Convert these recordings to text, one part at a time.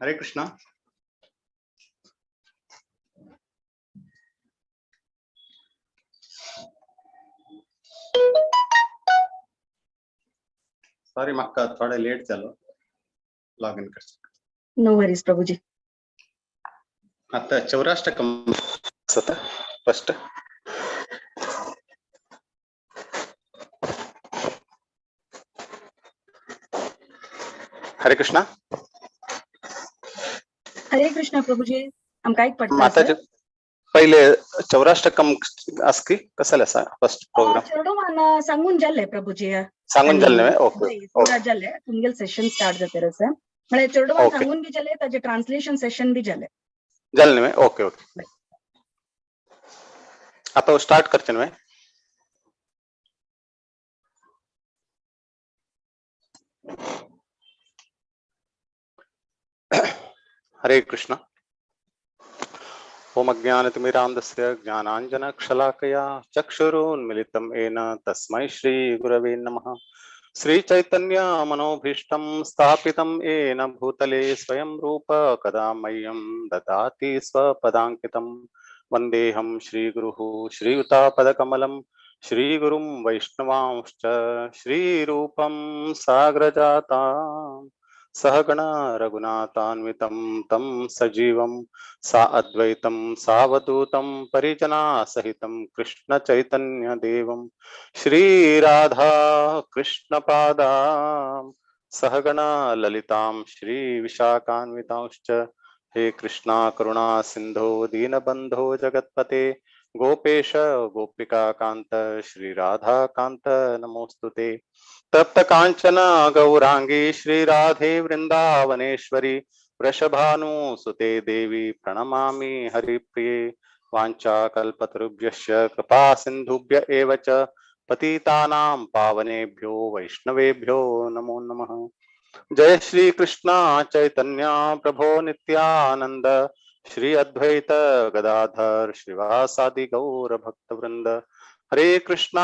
हरे Krishna. Sorry म्हाका थोडे late जालो लॉग इन करचाक। नो वरीज प्रभुजी। आता चौराष्टकम आसता फर्स्ट। हरे कृष्णा। हरे कृष्णा प्रभुजी, आमकां एक पडटा माताजी पहिले चौराष्टकम आसकी कसले आसा फर्स्ट प्रोग्राम? चेडवान सांगून जाल्ले प्रभुजी। सांगून जाल्ले? ओके, पुरा जाल्ले, तुमगेल सेशन स्टार्ट जाता आसा म्हळ्यार चेडवान सांगून बी जाले, ताजे ट्रान्सलेशन सेशन बी जाले। जाले न्हय? ओके ओके, आता स्टार्ट करचे न्हय? हरे कृष्णा। ओम अज्ञानतिमिरान्धस्य ज्ञानाञ्जनशलाकया चक्षुरुन्मिलितं येन तस्मै श्रीगुरवे नमः। श्रीचैतन्यमनोभीष्टं स्थापितं येन भूतले स्वयं रूप कदा मह्यं ददाति स्वपदाङ्कितं। वन्देऽहं श्रीगुरुः श्रीयुतापदकमलं श्रीगुरुं वैष्णवांश्च श्रीरूपं सागरजातां सहगण रघुनाथान्वितं तं सजीवं सा अद्वैतं सावधूतं परिजनासहितं कृष्ण चैतन्य देवं श्रीराधा कृष्णपादां सहगण ललितां श्री विशाखान्वितांश्च। हे कृष्णा करुणा सिंधो दीनबंधो जगत्पते गोपेश गोपिका कांत श्री राधा कांत नमोस्तुते। तप्त कांचन गौरांगी श्री राधे वृंदावनेश्वरी वृषभानुसुते देवी प्रणमामि हरिप्रिये। वाञ्छा कल्पतरुभ्यश्च कृपा सिन्धुभ्य एव च पतितानां पावनेभ्यो वैष्णवेभ्यो नमो नमः। जय श्री कृष्ण चैतन्य प्रभो नित्यानंद श्री अद्वैत गदाधर श्रीवासादि गौर भक्तवृंद। हरे कृष्णा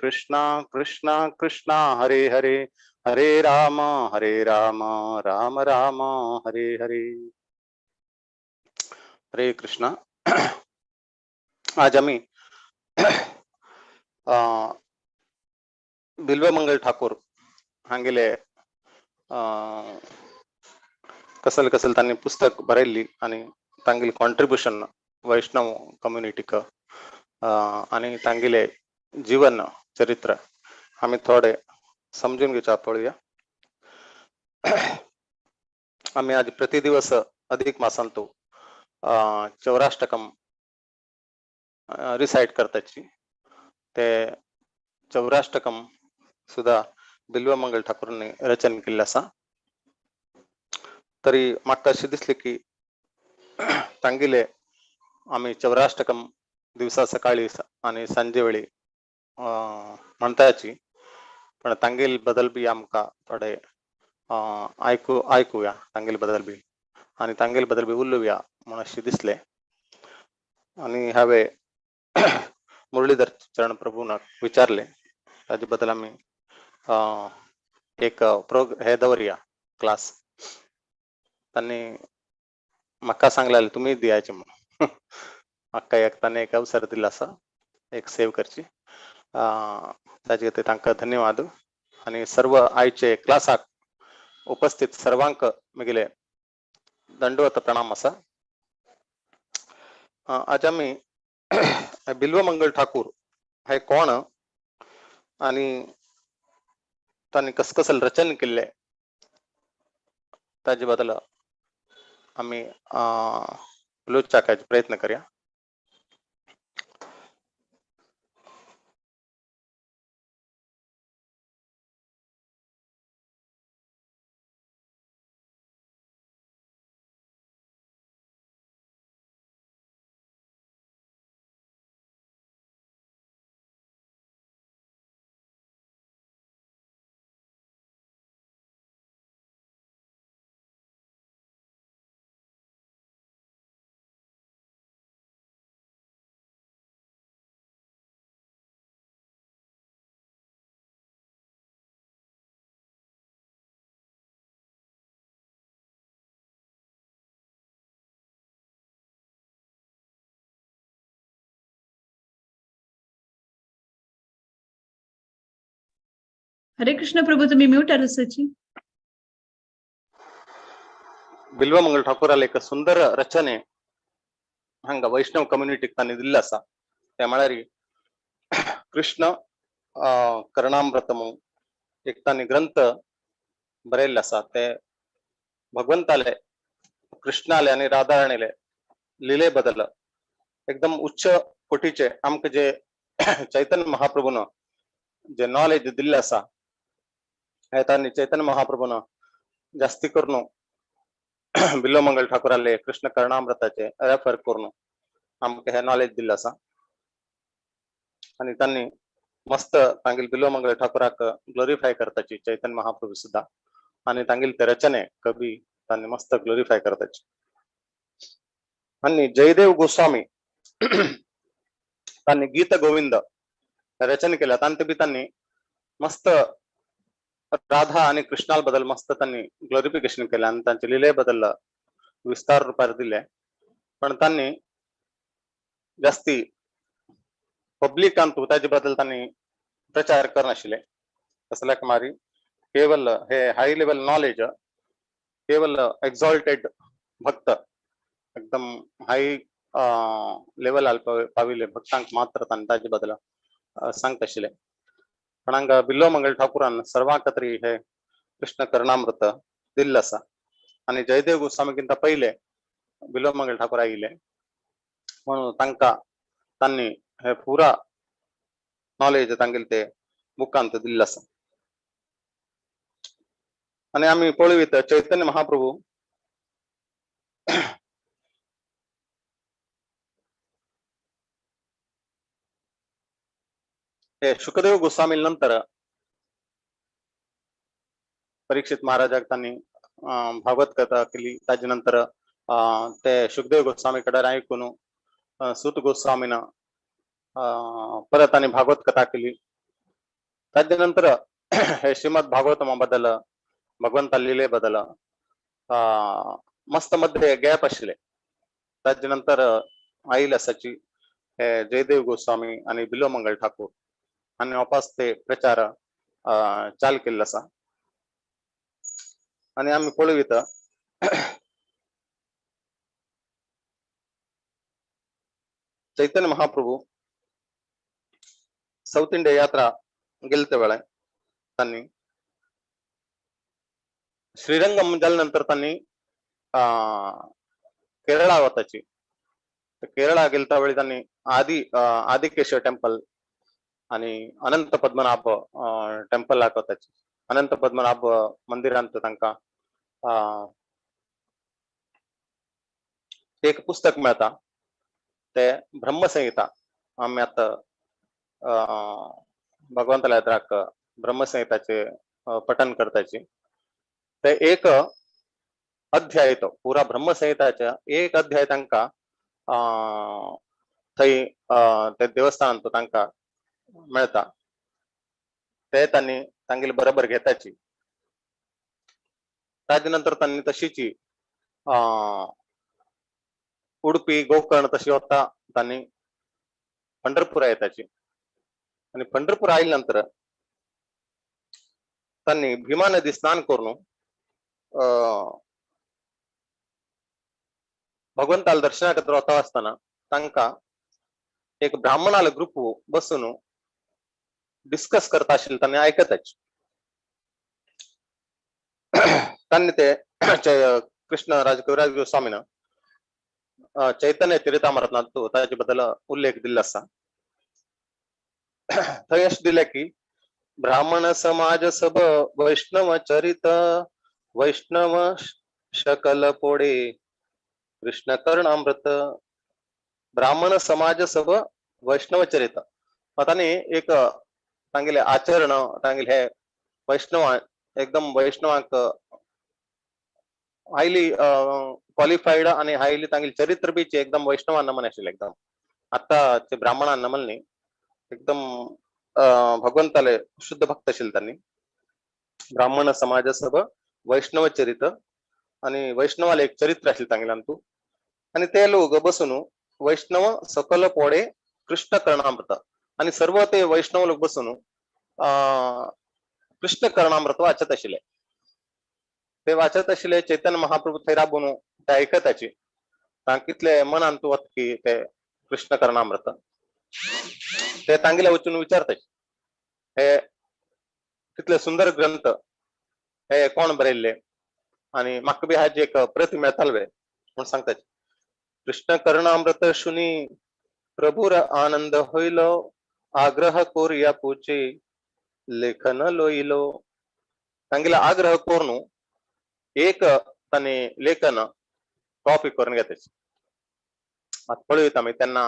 कृष्णा कृष्णा हरे हरे, हरे राम राम राम हरे हरे। हरे कृष्णा। आज आम्ही बिल्वमंगल ठाकूर हांगेले कसल कसल तांणी पुस्तक बरयल्ली आनी तांगेले कॉन्ट्रिब्युशन वैष्णव कम्युनिटीक आनी तांगेले जीवन चरित्र आमी थोडे समजून घेवचा पळोवया। आमी आज प्रति दिवस अधिक मासांतु चौराष्टकम रिसाइट करताची। ते चौराष्टकम सुद्धा बिल्वमंगल ठाकूरांनी रचन केल्लें आसा। तरी म्हाका अशें दिसलें की तांगेले आमी चौराष्टकम दिवसा सकाळी आनी सांजे वेळी म्हणताची, पण तांगेल बदल बी आमकां थोडे आयकुया, तांगेल बदल बी आनी तांगेल बदल बी उलोवया म्हूण अशें दिसलें। आनी हांवें मुरलीधर चरण प्रभूनाक विचारलें, ताजे बद्दल आमी एक हे दवरया क्लास। तांणी म्हाका सांगलें तुमी दियाचे म्हणून। म्हाका एक ताणें एक अवसर दिलो आसा एक सेव करची, ताजे खातीर तांकां धन्यवाद। आनी सर्व आयचे क्लासाक उपस्थित सर्वांक म्हगेले दंडवत प्रणाम आसा। आज आमी बिल्वमंगल ठाकूर हे कोण आनी तांणी कसकसल रचन केल्लें ताजे बद्दल आमी उलोवपाक प्रयत्न करया। हरे कृष्ण प्रभू, तुम्ही म्यूट आसाची. बिल्वमंगल ठाकूराले एक सुंदर रचने हांगा वैष्णव कम्युनिटीक तांणी दिल्लो आसा. ते म्हळ्यार कृष्ण करणामृत म्हणून एक तांणी ग्रंथ बरयल्ले आसा. ते भगवंताले कृष्णाले आनी राधाराणीले लिले बदल एकदम उच्च कोटीचे आमकां जे चैतन्य महाप्रभून जे नॉलेज दिल्ले आसा हे तांणी चैतन्य महाप्रभून जास्ती करून बिल्वमंगल ठाकूराले कृष्ण करणामृताचे रेफर करून आमकां हे नॉलेज दिल्लें आसा. आनी तांणी मस्त तांगेले बिल्वमंगल ठाकूराक ग्लोरिफाय करताची चैतन्य महाप्रभू सुद्धा, आनी तांगेले ते रचने कवी तांणी मस्त ग्लोरिफाय करताची. आनी जयदेव गोस्वामी तांणी गीत गोविंद रचन केल्या, तांते बी तांणी मस्त राधा आणि कृष्णा बद्दल मस्त त्यांनी ग्लोरिफिकेशन केले आणि त्यांचे लिले बद्दल विस्तार रुपार दिले. पण त्यांनी जास्ती पब्लिकांत ताजे बद्दल त्यांनी प्रचार करनाशिल्ले. तसल्याक मारी केवल हे हाय लेवल नॉलेज केवल एक्झॉल्टेड भक्त एकदम हाय लेवल पाविले भक्तांक मात्र तांणी ताजे बद्दल सांगता आशिल्ले. पण हांगा बिल्वमंगल ठाकूरान सर्वांक तरी हे कृष्ण करणामृत दिल्लें आसा. आनी जयदेव गोस्वामीकिंत पयले बिल्वमंगल ठाकूर आयिल्ले म्हणून तांकां तांणी हे पुरा नॉलेज तांगेले ते बुकांत दिल्लें आसा. आनी आमी पळयत चैतन्य महाप्रभू हे शुकदेव गोस्वामी नंतर परीक्षित महाराजाक तांणी भागवत कथा केली. ताजे नंतर ते शुकदेव गोस्वामी कडेन आयकून सूत गोस्वामीन परत तांणी भागवत कथा केली. ताजे नंतर हे श्रीमद भागवतमा बद्दल भगवंता लिले बद्दल मस्त मध्ये गॅप आशिल्ले. ताजे नंतर आयिल्ले आसाची हे जयदेव गोस्वामी आनी बिल्वमंगल ठाकूर आनी वापस ते प्रचार चालू केल्लो आसा. आनी आमी पळयत चैतन्य महाप्रभू साऊथ इंडिया यात्रा गेले ते वेळार तांणी श्रीरंगम जाल्या नंतर तांणी केरळा वताची. केरळा गेले त्या वेळी तांणी आदिकेशव टेम्पल आणि अनंत पद्मनाभ टेम्पलाक वताची. अनंत पद्मनाभ मंदिरांत तांकां एक पुस्तक मेळता ते ब्रह्मसंहिता. आमी आतां भगवंताल्या यात्राक ब्रह्मसंहिताचे पठन करताची. ते एक अध्याय तो पुरा ब्रह्मसंहिताच्या एक अध्याय तांकां थंय ते देवस्थानांत तांकां मेळता. ते तांणी तांगेले बरोबर घेताची. ताजे नंतर तांणी तशीची उडपी गोकर्ण तशी वता तांणी पंढरपूर येताची. आनी पंढरपूर आयले नंतर तांणी भीमा नदी स्नान करून भगवंताला दर्शनाक वता आसतना तांकां एक ब्राह्मणालो ग्रुप बसून डिस्कस करता आशिल्ले तांणी आयकताची. तांणी ते कृष्ण राज कविराज गोस्वामीन चैतन्य चरितामृतांत ताजे बद्दल उल्लेख दिल्लो आसा. थंय अशें दिलें की ब्राह्मण समाज सब वैष्णव चरित वैष्णव शकल पोडे कृष्ण करणामृत. ब्राह्मण समाज सब वैष्णव चरित. तांणी एक तांगेले आचरण तांगेले हे वैष्णव एकदम वैष्णवांक हायली क्वालिफाईड आणि हायली तांगेले चरित्र बीचे एकदम वैष्णवांना नमन आशिल्लें. एकदम आतां ते ब्राह्मणां नमन न्ही, एकदम भगवंताले शुद्ध भक्त आशिल्ले तांणी. ब्राह्मण समाज सब वैष्णव चरित आणि वैष्णवाले एक चरित्र आशिल्लें तांगेल्यान तूं. आनी ते लोक बसून वैष्णव सकल पोडे कृष्ण करणामृत. आणि सर्व ते वैष्णव लोक बसून कृष्ण कर्णामृत वाचत आशिल्ले. ते वाचत आशिल्ले चैतन्य महाप्रभू थंय राबून ते आयकताची. तांकां कितले मनान तूं वता की ते कृष्ण कर्णामृत ते तांगेले वचून विचारताची, हे कितले सुंदर ग्रंथ हे कोण बरयल्ले आनी म्हाका बी हाजी एक प्रती मेळताल वे म्हूण सांगताची. कृष्ण कर्णामृत शुनी प्रभुर आनंद होइलो, आग्रह कोरिया पूचे लेखन लोइलो. तांगेले आग्रह करून एक तांणी लेखन कॉपी करून घेताची. आतां पळयता आमी तेन्ना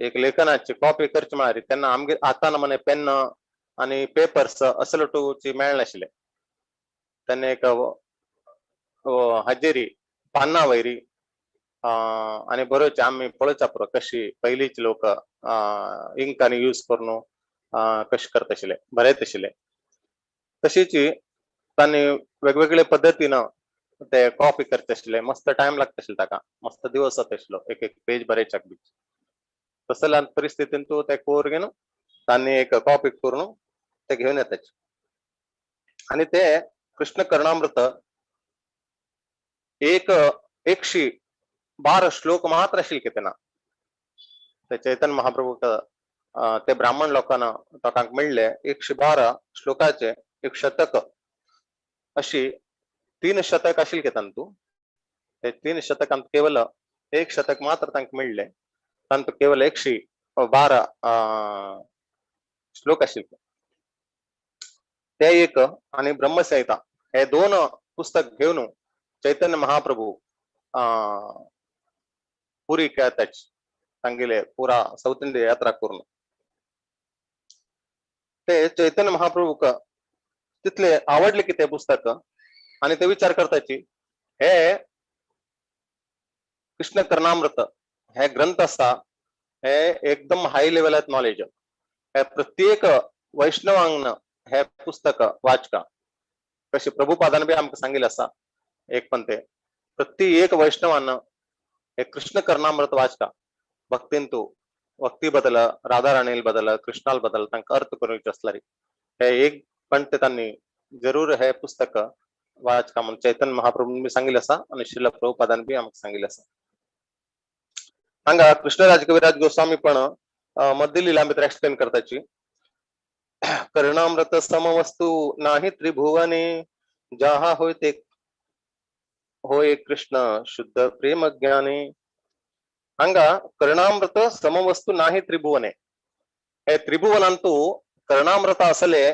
एक लेखनाची कॉपी करची म्हळ्यार तेन्ना आमगे आतां म्हणे पेन आनी पेपर्स असले टूची मेळनाशिल्ले. तेन्ना एक हाजेरी पान्ना वयरी आनी बरोवचे आमी पळोवच्या पुरो कशी पयलींचे लोक इंक आनी यूज करून कशें करता आशिल्ले, बरयत आशिल्ले. तशीच तांणी वेगवेगळे पद्दतीन ते कॉपी करता आशिल्ले. मस्त टायम लागता आशिल्लो ताका, मस्त दिवस जाता आशिल्लो एक एक पेज बरयच्याक बी. तसल्या परिस्थितीन तूं ते कोर घेवन तांणी एक कॉपी करून ते घेवन येताचे. आनी ते कृष्ण कर्णामृत एक 112 श्लोक मात्र आशिल्ले तेन्ना. ते चैतन्य महाप्रभूक ते ब्राह्मण लोकांना लोकांक मेळ्ळे 112 श्लोकाचे एक शतक, अशी 3 शतक आशिल्ले तांतू. ते 3 शतकांत केवल एक शतक मात्र तांकां मेळ्ळे, तांतू केवल 112 श्लोक आशिल्ले. ते एक आनी ब्रह्मसंहिता हे 2 पुस्तक घेवन चैतन्य महाप्रभू पुरी खेळताच तांगेले पुरा साऊथ इंडिया यात्रा करून. ते चैतन्य महाप्रभूक तितले आवडले की ते पुस्तक आनी ते विचार करताची हे कृष्ण कर्णामृत हे ग्रंथ आसा हे एकदम हाय लेवलात नॉलेज, हे प्रत्येक वैष्णवांगन हे पुस्तक वाचका. कशी प्रभुपादान बी आमकां सांगिल्लें आसा एक पण ते प्रत्येक वैष्णवान हे कृष्ण कर्णामृत वाचका. भक्तीन तूं भक्ती बदल, राधा राणील बदल, कृष्णाल बदल तांकां अर्थ करून आसल्यार हे एक पण ते तांणी जरूर हे पुस्तक वाचका म्हणून चैतन्य महाप्रभून बी सांगिल्लें आसा आनी श्रील प्रभुपादान बी आमकां सांगिल्लें आसा. हांगा कृष्णराज कविराज गोस्वामी पण मध्य लीला भितर एक्सप्लेन करताची. कर्णामृत समवस्तू नाही त्रिभुवने, जहा होय ते होय कृष्ण शुद्ध प्रेम ज्ञाने. हांगा कर्णामृत समवस्तू नाही त्रिभुवने, हे त्रिभुवनांतू कर्णामृत असले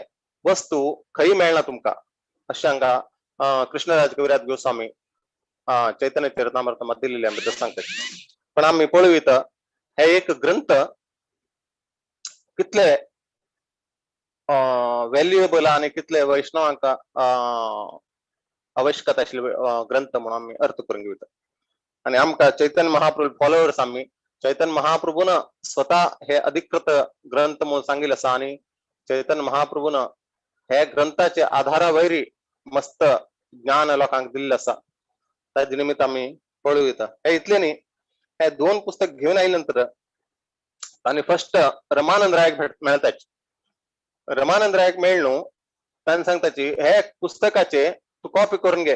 वस्तू खंय मेळना तुमकां अशें हांगा कृष्णराज कविराज गोस्वामी चैतन्य चरितामृत मध्य लीला भितर सांगतात. पण आमी पळयत हे एक ग्रंथ कितले व्हॅल्युएबल आनी कितले वैष्णवांक आवश्यकता आशिल्ले ग्रंथ म्हणून आमी अर्थ करून घेवता. आनी आमकां चैतन्य महाप्रभू फॉलोवर्स आमी चैतन्य महाप्रभून स्वता हे अधिकृत ग्रंथ म्हणून सांगिल्लें आसा आनी चैतन्य महाप्रभून हे ग्रंथाचे आधारा वयरी मस्त ज्ञान लोकांक दिल्लें आसा. ताजे निमित्त आमी पळोवता. हे इतले न्ही, हे 2 पुस्तक घेवन आयले नंतर आनी फर्स्ट रमानंद रायक भेट मेळताच. रमानंद रायक मेळ्ळो ताणें सांगताची हे पुस्तकाचे तूं कॉपी करून घे,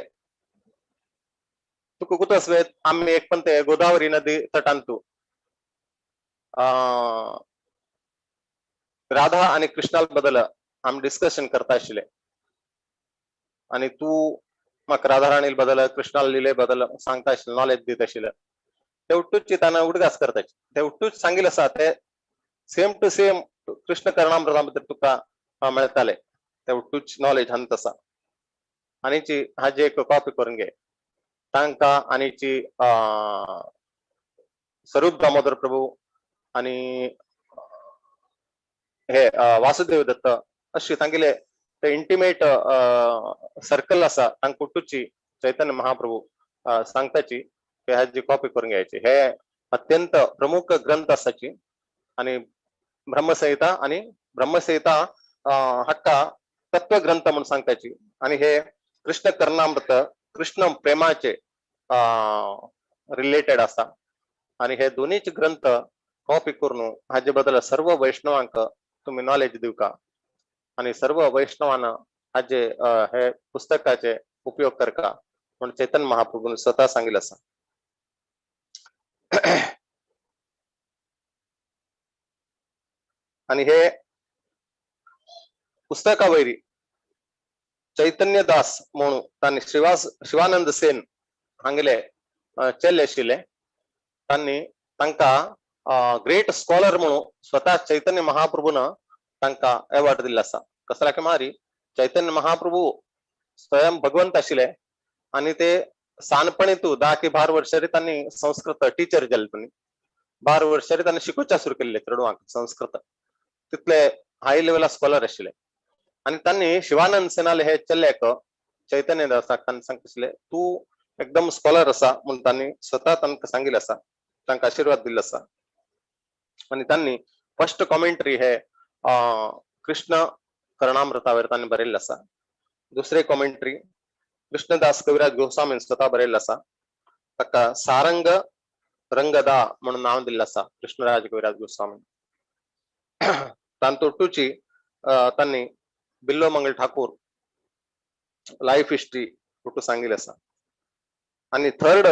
तुका कुठं वयत आमी एक पण ते गोदावरी नदी तटान तूं राधा आनी कृष्णाल बदल आमी डिस्कशन करता आशिल्ले आनी तूं म्हाका राधा राणील बदल कृष्णाल लिले बदल सांगता आशिल्ले, नॉलेज दित आशिल्ले. ते उठूच ताणें उडगास करताचे, ते उठूच सांगिल्लें आसा ते सेम टू सेम कृष्ण कर्णामृता भितर तुका मेळटाले, ते उठूच नॉलेज हांत आसा. आनीची हाजी एक कॉपी करून घे तांकां. आनीची स्वरूप दामोदर प्रभू आनी हे वासुदेव दत्त अशी तांगेले ते इंटिमेट सर्कल आसा तांकां उठूची चैतन्य महाप्रभू सांगताची की हाजी कॉपी करून घ्यायची. हे अत्यंत प्रमुख ग्रंथ आसाची. आनी ब्रह्मसंहिता आनी ब्रह्मसंहिता हाका तत्वग्रंथ म्हणून सांगताची. आनी हे कृष्ण कर्णामृत कृष्ण प्रेमाचे रिलेटेड आसा. आनी हे दोनीच ग्रंथ कॉपी करून हाजे बदल सर्व वैष्णवांक तुम्ही नॉलेज दिवका आणि सर्व वैष्णवांना हाजे हे पुस्तकाचे उपयोग करका म्हणून चैतन्य महाप्रभून स्वतः सांगितलं आसा. आणि हे पुस्तका वयरी चैतन्य दास म्हणून तांणी शिवानंद सेन हांगेले चेल्ले आशिल्ले, तांणी तांकां ग्रेट स्कॉलर म्हणून स्वतः चैतन्य महाप्रभून तांकां अवॉर्ड दिल्लो आसा. कसल्या की मारी चैतन्य महाप्रभू स्वयं भगवंत आशिल्ले आनी ते सानपणी तूं 10 की 12 वर्सांनी तांणी संस्कृत टिचर जाले, तांणी 12 वर्सांनी तांणी शिकोवच्या सुरू केल्ले चेडवांक संस्कृत, तितले हाय लेवला स्कॉलर आशिल्ले. आनी तांणी शिवानंद सेनाले हे चेल्ल्याक चैतन्य दासाक तांणी सांगता आशिल्ले तूं एकदम स्कॉलर आसा म्हूण तांणी स्वतः तांकां सांगिल्लें आसा, तांकां आशिर्वाद दिल्लो आसा. आनी तांणी फर्स्ट कॉमेंट्री हे कृष्ण कर्णामृतावेर तांणी बरयल्लें आसा. दुसरे कॉमेंट्री कृष्णदास कविराज गोस्वामीन स्वतः बरयल्लें आसा, ताका सारंग रंगदा म्हणून नांव दिल्लें आसा कृष्णराज कविराज गोस्वामी. तांतोटूची तांणी बिल्लो मंगल ठाकूर लायफ हिस्ट्री कुठं सांगितलं आसा. आणि थर्ड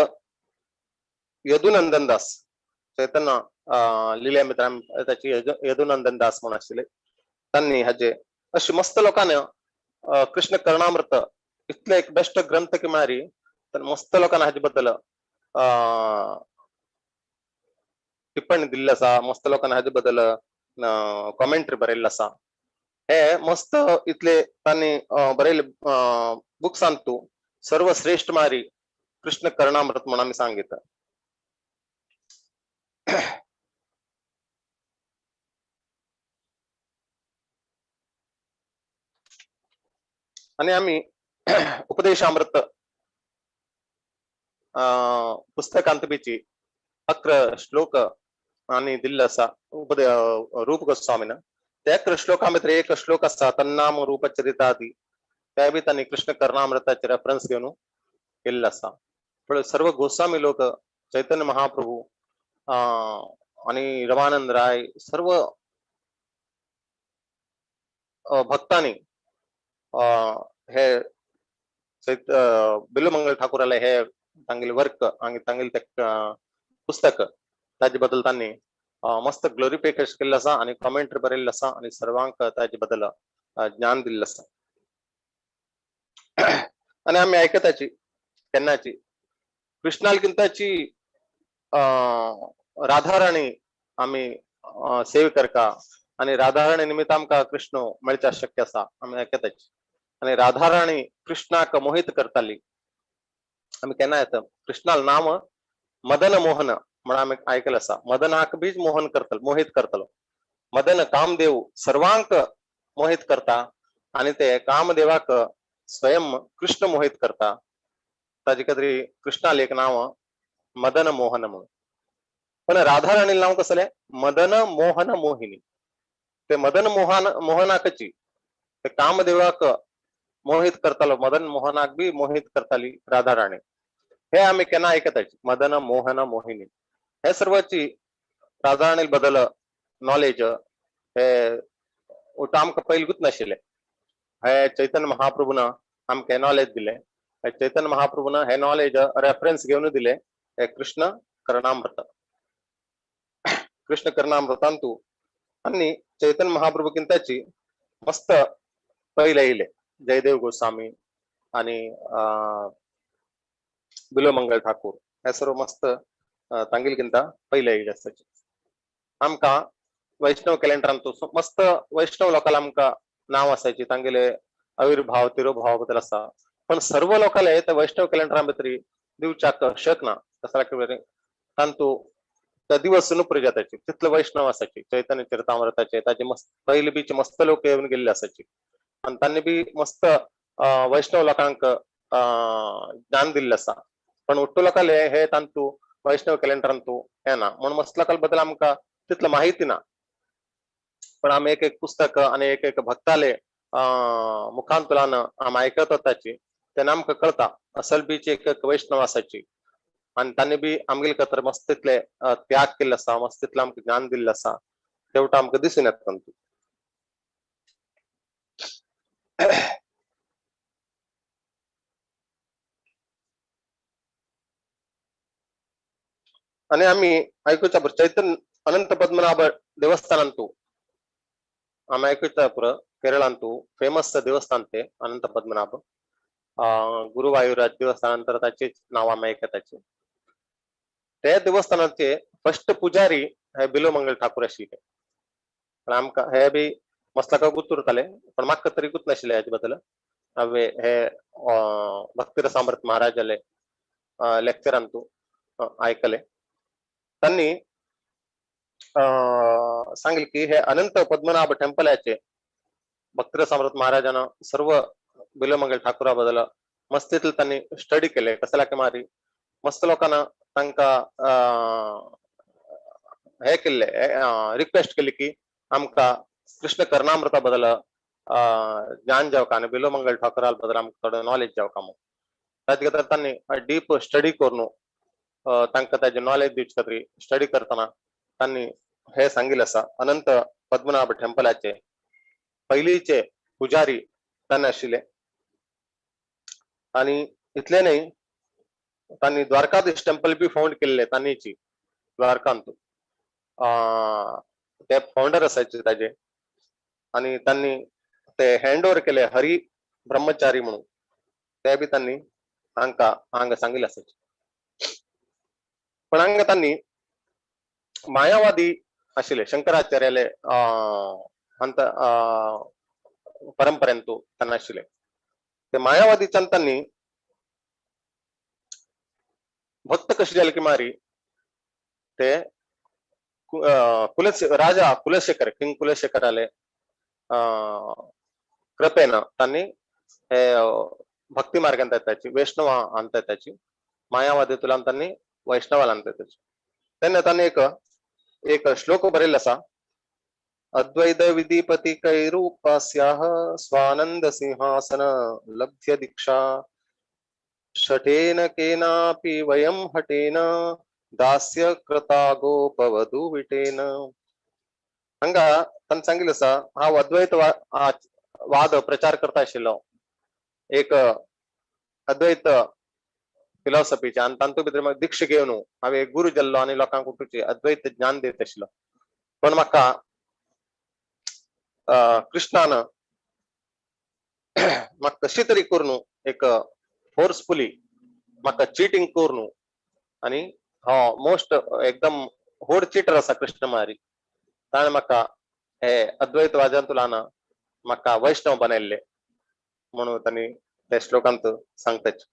यदुनंदन दास चैतन्य लिल्या मित्रां त्याची यदुनंदन दास म्हणून आशिल्ले, तांणी हाजे अशी मस्त लोकांनी कृष्ण कर्णामृत इतले एक बेस्ट ग्रंथ की मारी तर मस्त लोकांनी हाजे बद्दल टिप्पणी दिल्ली आसा, मस्त लोकांनी हाजे बद्दल कॉमेंट्री बरयल्ली आसा. हे मस्त इतले तांणी बरयल्ले बुक्सान तूं सर्वश्रेष्ठ मारी कृष्ण कर्णामृत म्हणून आमी सांगितलं. आणि आम्ही उपदेशामृत पुस्तकांत बीची 11 श्लोक आणि दिल्लो आसा उपदे रूप गोस्वामीन. त्या 11 श्लोकां भितर एक श्लोक आसा तन्नाम रूप चरितादी, त्या बी तांणी कृष्ण कर्णामृताचे रेफरन्स घेवन केल्लो आसा. पण सर्व गोस्वामी लोक चैतन्य महाप्रभू आणि रमानंद राय सर्व भक्तांनी हे बिल्लुमंगल ठाकूराले हे तांगेले वर्क आनी तांगेले ते पुस्तक ताजे बद्दल तांणी मस्त ग्लोरिफिकेशन केल्लें आसा आनी कॉमेंट्री बरयल्लें आसा आनी सर्वांक ताजे बद्दल ज्ञान दिल्लें आसा. आनी आमी आयकताची केन्नाची कृष्णाल किंताची राधाराणी आमी सेव करका आनी राधाराणी निमित्त आमकां कृष्ण मेळच्या शक्य आसा आमी आयकताची. आनी राधाराणी कृष्णाक मोहित करताली आमी केन्ना येता कृष्णाल नाम मदन मोहन म्हण आमी आयकलें आसा. मदनाक बीज मोहन करतलो, मोहित करतलो. मदन कामदेव सर्वांक मोहित करता आनी ते कामदेवाक स्वयं कृष्ण मोहित करता. ताजे खातीर कृष्णाल एक नांव मदन मोहन म्हणून. पण राधाराणीला नाव कसलें मदन मोहन मोहिनी. ते मदन मोहन मोहनाकची ते कामदेवाक मोहित करतालो, मदन मोहनाक बी मोहित करताली राधाराणी. हे आमी केन्ना आयकताची मदन मोहन मोहिनी. हे सर्वाची राधाराणी बद्दल नॉलेज हे आमकां पयलींच नाशिल्लें. हे चैतन्य महाप्रभून आमकां नॉलेज दिलें. हे चैतन्य महाप्रभून हे नॉलेज रेफरन्स घेवन दिले हे कृष्ण कर्णामृत. कृष्ण कर्णामृतांतू आनी चैतन्य महाप्रभू किंताची मस्त पयले येयले जयदेव गोस्वामी आनी बिलोमंगल ठाकूर हे सर्व मस्त तांगेले किंता पयले येयले आसताचे. आमकां वैष्णव कॅलेंडरांतू मस्त वैष्णव लोकांक आमकां नांव आसायची तांगेले आविर्भाव तिरोभाव बद्दल आसा. पण सर्व लोकांले ते वैष्णव कॅलेंडरा भितर दिवच्याक शकना. कसल्या तांतू त्या दिवस नुपरी जाताची तितले वैष्णव आसाची चैतन्य चरितामृताचे ताचे मस्त पयले बीचे मस्त लोक येवन गेल्ले आसाची आनी तांणी बी मस्त वैष्णव लोकांक ज्ञान दिल्लें आसा. पण उट्टू लोकांले हे तांतू वैष्णव कॅलेंडरांतू येना म्हणून मस्त लोकां बद्दल आमकां तितले माहिती ना. पण आमी एक एक पुस्तक आनी एक एक भक्ताले मुखांतल्यान आमी आयकत ताची तेन्ना आमकां कळता असल बीची एक एक वैष्णव आसाची आनी तांणी बी आमगेले खातीर मस्त तितले त्याग केल्ले आसा, मस्त तितलें आमकां ज्ञान दिल्लें आसा, तेवटा आमकां दिसून येता. आणि आम्ही आयकुच्या चैतन्य अनंत पद्मनाभ देवस्थानांतू आम्ही आयकुच्या पुरं केरळांतू फेमस देवस्थान ते अनंत पद्मनाभ गुरुवायुराज देवस्थानांतर ताचेच नाव आम्ही ऐकताचे. त्या देवस्थानाचे फर्स्ट पुजारी हे बिलोमंगल ठाकूर आशिल्ले. पण आमकां हे बी मस्तका गुत उरताले पण म्हाका तरी गुत नाशिल्ले हेजे बद्दल. हांवें हे भक्तिरसामृत महाराजाले लेक्चरांतू आयकले. त्यांनी सांगले की हे अनंत पद्मनाभ टेम्पलाचे भक्तिरसामृत महाराजांना सर्व बिलोमंगल ठाकूरा बद्दल मस्तीतले त्यांनी स्टडी केले. कसला की मारी मस्त लोकांना तांकां हे केल्ले रिक्वेस्ट केली की आमकां कृष्ण कर्णामृता बद्दल ज्ञान जावका आनी बिलोमंगल ठाकूरा बद्दल आमकां थोडे नॉलेज जावका म्हणून. ताचे खातीर तांणी डीप स्टडी करून तांकां ताजे नॉलेज दिवचे खातीर स्टडी करतना तांणी हे सांगिल्लें आसा. अनंत पद्मनाभ टेम्पलाचे पयलींचे पुजारी तांणी आशिल्ले. आनी इतले न्हय तांणी द्वारकाधीश टेम्पल बी फाउंड केल्ले तांणीची द्वारकांतू ते फाउंडर असायचे ताजे. आनी तांणी ते हँड ओवर केले हरी ब्रह्मचारी म्हणून, ते बी तांणी हांकां हांगा सांगिल्लें आसाचे. पण हांगा तांणी मायावादी आशिल्ले शंकराचार्याले हंत परंपरेंतू तांणी आशिल्ले. ते मायावादी तांणी भक्त कशी जाले की मारी ते राजा कुलशेखर किंग कुलशेखराले कृपेन तांणी हे भक्ती मार्गांत येताची वैष्णव आणता येताची मायावादी तुला तांणी वैष्णवाला आणता येताची. तेन्ना तांणी एक एक श्लोक बरयल्लो आसा. अद्वैत विधिपति कैरूपास्याः स्वानंद सिंहासन लब्ध्य दीक्षा शठेन केनापि वयं हटेन दास्य कृता गोपवधू विटेन. हांगा तांणी सांगिल्लें आसा हांव अद्वैत वाद प्रचार करता आशिल्लो एक अद्वैत फिलॉसॉफीचे आनी तातूंत भितर म्हाका दीक्षा घेवन हांवें एक गुरू जाल्लो आनी लोकांक उठूचे अद्वैत ज्ञान दित आशिल्लो. पण म्हाका कृष्णान म्हाका कशी तरी करून एक फोर्सफुली म्हाका चिटींग करून आनी हो मोस्ट एकदम व्हड चिटर आसा कृष्ण मारी ताणें म्हाका हे अद्वैतवादांतल्यान म्हाका वैष्णव बनयल्ले म्हणून तांणी त्या श्लोकांत सांगताच.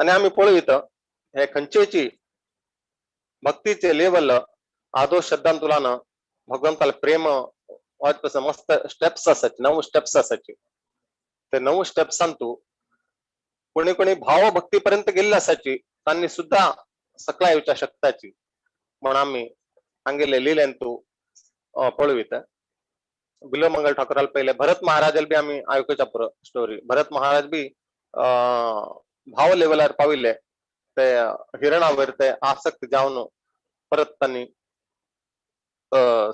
आनी आमी पळयत हे खंयचेची भक्तीचे लेवल आदो श्रद्धांतुलान भगवंताला प्रेम वाजपास मस्त स्टेप्स आसाचे 9 स्टेप्स आसाचे. ते 9 स्टेप्सांतू कोणी कोणी भावभक्ती पर्यंत गेल्ले आसाची तांणी सुद्धा सकला येवच्या शकताची म्हणून आमी हांगेले लिलेंतू पळयत. बिलोमंगल ठाकूराला पहिले भरत महाराजाला बी आमी आयकुच्या पुरो स्टोरी. भरत महाराज बी भाव लेवलार पाविल्ले ते हिरणावर ते आसक्त जावन परत तांणी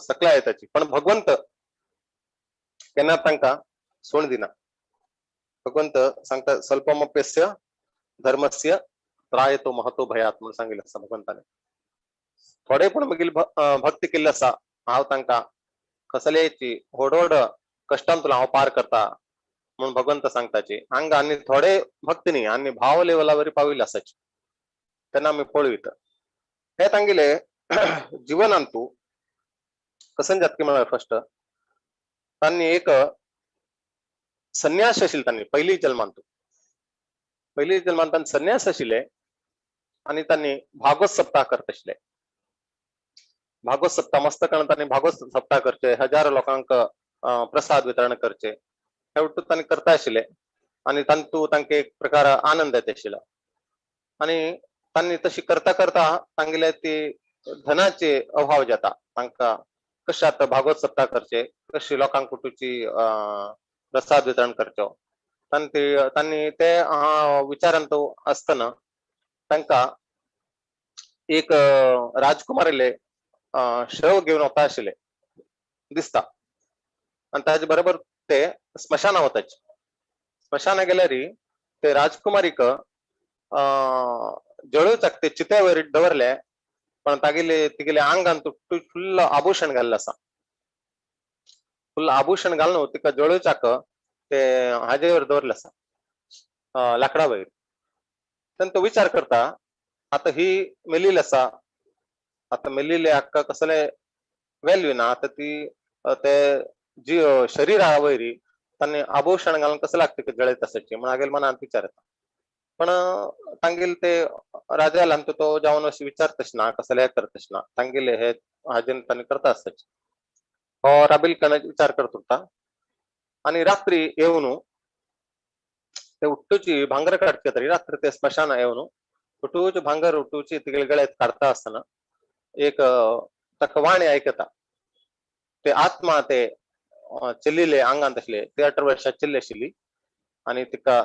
सकला येताची. पण भगवंत केन्ना तांकां सोड दिना. भगवंत सांगता स्वल्पमप्यस्य धर्मस्य त्रायतो महतो भयात म्हणून सांगिल्लें आसा भगवंताने. थोडे पण मागीर भक्ती केल्ली आसा हांव तांकां कसलेची व्हड व्हड कश्टांतून हांव पार करता म्हणून भगवंत सांगताची. हांगा आनी थोडे भक्ती न्ही आनी भाव लेवलावर पाविल्ले आसाची तेन्ना आमी पळयत. हे तांगेले जिवनांतू कसन जातकी म्हळ्यार फर्स्ट तांणी एक संन्यास आशिल्ले तांणी पयली जल्मांतू पयली जल्मांत तांणी संन्यास आशिल्ले आनी तांणी भागवत सप्ताह करत आशिल्ले. भागवत सप्ताह मस्त करून तांणी भागवत सप्ताह करचे, हजारो लोकांक प्रसाद वितरण करचे हे वट्टू तांणी करता आशिल्ले आनी तांतू तांकां एक प्रकार आनंद येता आशिल्लो. आनी तांणी तशी करता करता तांगेले ती धनाचे अभाव जाता तांकां कशें आतां भागवत सप्ताह करचे कशी लोकांक कुटुची प्रसाद वितरण करचो तांणी ते विचारांत आसतना तांकां एक राजकुमारीले शव घेवन वता आशिल्ले दिसता. आनी ताजे बरोबर ते स्मशाना वताचे. स्मशाना गेल्यार ते राजकुमारीक जळोवचाक ते चित्यावर दवरले, पण तागेले तिगेले आंगान फुल्ल आभूषण घाल्लें आसा. फुल्ल आभूषण घालून तिका जळोवचाक ते हाजेवर दवरले आसा, लाकडा वयर. तेन्ना तो विचार करता, आतां ही मेलिल्ली आसा, आतां मेलिल्ले हाका कसले वेल्यू ना, आतां ती ते जी शरीरा वयर तांणी आभूषण घालून कसं लागते जळयत आसाची म्हण हागेले मनांत विचार येता. पण तांगेले ते राजाला तो जावन अशें विचारतश ना, कसले हें करतश ना, तांगेले हे हाजेन तांणी करता आसताचे. हो राबील कणाचो विचार करत उरता. आनी रात्री येवन ते उट्टूची भांगर काडचे तरी रात्री ते स्मशाना येवन उठूची भांगर उठूची तिगेले गळ्यात काडता आसतना एक ताका वाणी आयकता. ते आत्मा ते चेल्लिले आंगांत आसले, ते 18 वर्सां चेल्ली आशिल्ली आनी तिका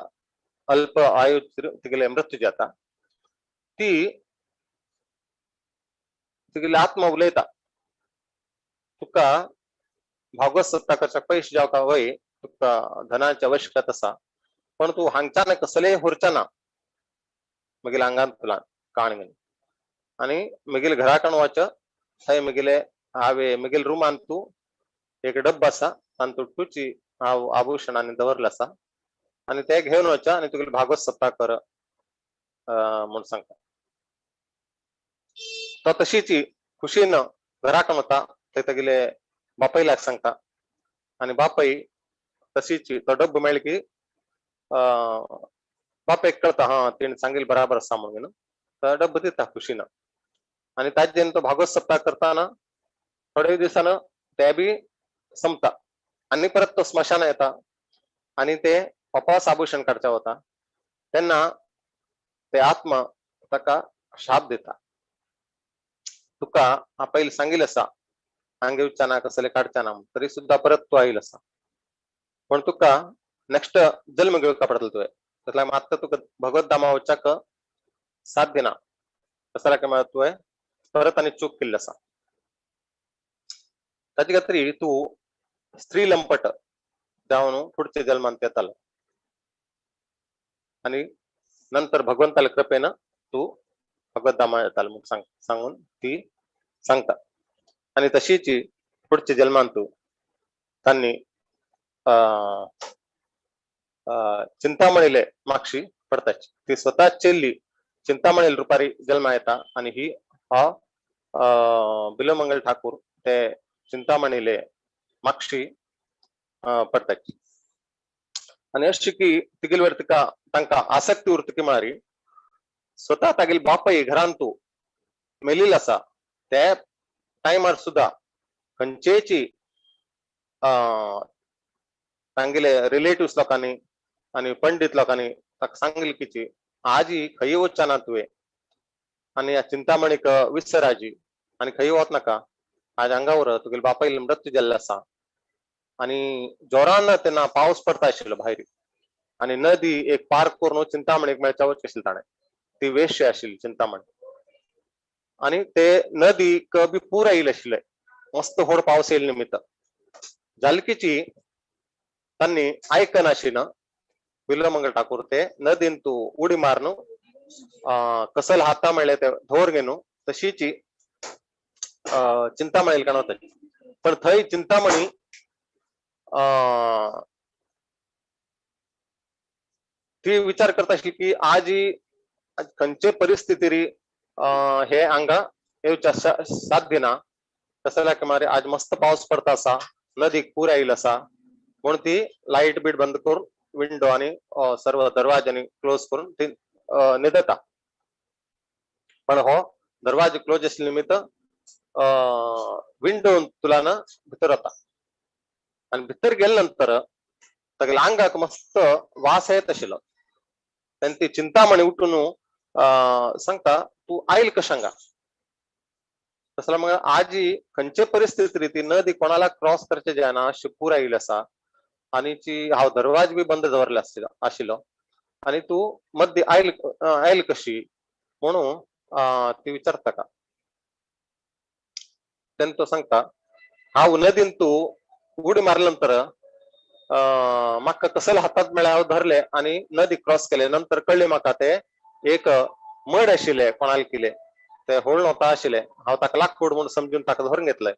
अल्प आयु तिगेले मृत्यू जाता. ती तिगेली आत्मा उलयता, तुका भागवत सत्ता करच्याक पयशे जावका वय, तुका धनाची आवश्यकता आसा, पण तूं हांगच्यान कसलेय व्हरचे ना म्हगेल्या आंगांत तुला काण घेवन, आनी म्हगेले घरा कण वच, थंय म्हगेले हांवे म्हगेले रुमान तूं एक डब्बो आसा तातूंत तुजी हांव आभूषणांनी दवरलें आसा आनी ते घेवन वच आनी तुगेली भागवत सत्ता कर म्हूण सांगता. तो तशीच खुशीन घराक वता, थंय तागेले बापायलाक सांगता आनी बापाय तशीच तो डब्बो मेळ्ळो की बापायक कळता, हा तेणें सांगिल्लें बराबर आसा म्हणून तो डब्बो दिता खुशीन. आनी ताजेन तो भागवत सप्ता करताना थोडे दिसान ते बी संपता आनी परत तो स्मशाना येता आनी ते वापस आभूषण काडच्या वता तेन्ना ते आत्मा ताका शाप दिता, तुका हांव पयलीं सांगिल्लें आसा हांगा येवचें ना, कसलें काडचें ना, तरी सुद्दां परत तूं आयिल्लो आसा, पूण तुका नेक्स्ट जल्म घेवपाक पडटलो तुवें, तसल्या आतां तुका भगवत धामा वचपाक साथ दिना, तसल्या काय तुवें परत आनी चूक केल्ली आसा, ताजे खातीर तूं स्त्री लंपट जावन फुडच्या जल्मांत येतालो आनी नंतर भगवंताल्या कृपेन तूं भगवत धामा येतालो म्हूण सांगून ती सांगता. आनी तशीच फुडच्या जल्मांत तूं तांणी चिंतामणीले मागशी पडताची, ती स्वतः चेल्ली चिंतामणी रुपारी जल्मा येता आनी ही हा बिलमंगल ठाकूर ते चिंतामणीले मागशी पडताची. आनी अशी की तिगेलवर तिका तांकां आसक्ती उरता की म्हळ्यार स्वतः तागेले बापाय घरांत तूं मेलिल्लो आसा ते टायमार सुद्दां खंयचेची तांगेले रिलेटिव्स लोकांनी आनी पंडीत लोकांनी ताका सांगले की आजी खंय वचना ना तुवें आनी ह्या चिंतामणीक विसर आजी आनी खंय वच नाका, आज हांगा उर, तुगेले बापायलो मृत्यू जाल्लो आसा. आनी जोरान तेन्ना पावस पडता आशिल्लो भायर आनी नदी एक पार्क करून चिंतामणीक मेळच्या वच आशिल्ली ताणें, ती वेश्य आशिल्ली चिंतामणी, आनी ते नदीक बी पूर आयिल्ले आशिल्ले, मस्त व्हड पावस येयल्ले निमित्त जालकीची तांणी आयकनाशिल्लें बिल्वमंगल ठाकूर ते नदीन तूं उडी मारून कसल हाता मेळ्ळे ते धोर घेवन तशीच चिंतामणी कण वता, पण थंय चिंतामणी ती विचार करता आशिल्ली की आजी खंयचे परिस्थितीर हे हांगा येवच्या साध्य ना, तशें जाल्यार मागीर आज मस्त पावस पडता आसा, नदीक पूर आयिल्लो आसा म्हणून ती लायट बीट बंद करून विंडो आनी सर्व दरवाजांनी क्लोज करून ती न्हिदता. पण हो दरवाजो क्लोज आशिल्ले निमित्त विंडो तुलान भितर वता आनी भितर गेले नंतर तागेल्या आंगाक मस्त वास येत आशिल्लो. तेन्ना ती चिंतामणी उठून सांगता, तूं आयल कशें हांगा? तसो मग आजी खंयचे परिस्थिती ती नदी कोणाला क्रॉस करचे जायना अशी पूर आयिल्लो आसा आनी ती हांव दरवाज बी बंद दवरले आशिल्लो आनी तूं मद्दी आयल आयल कशी म्हणून ती विचारता का. तेन्ना तो सांगता हांव नदीन तूं उडी मारले नंतर म्हाका कसले हातात मेळ्ळे हांव धरले आनी नदी क्रॉस केले. नंतर कळ्ळे म्हाका ते एक मड आशिल्ले कोणाले किले ते होळ नव्हता आशिल्ले, हांव ताका लाकूड म्हणून समजून ताका धरून घेतले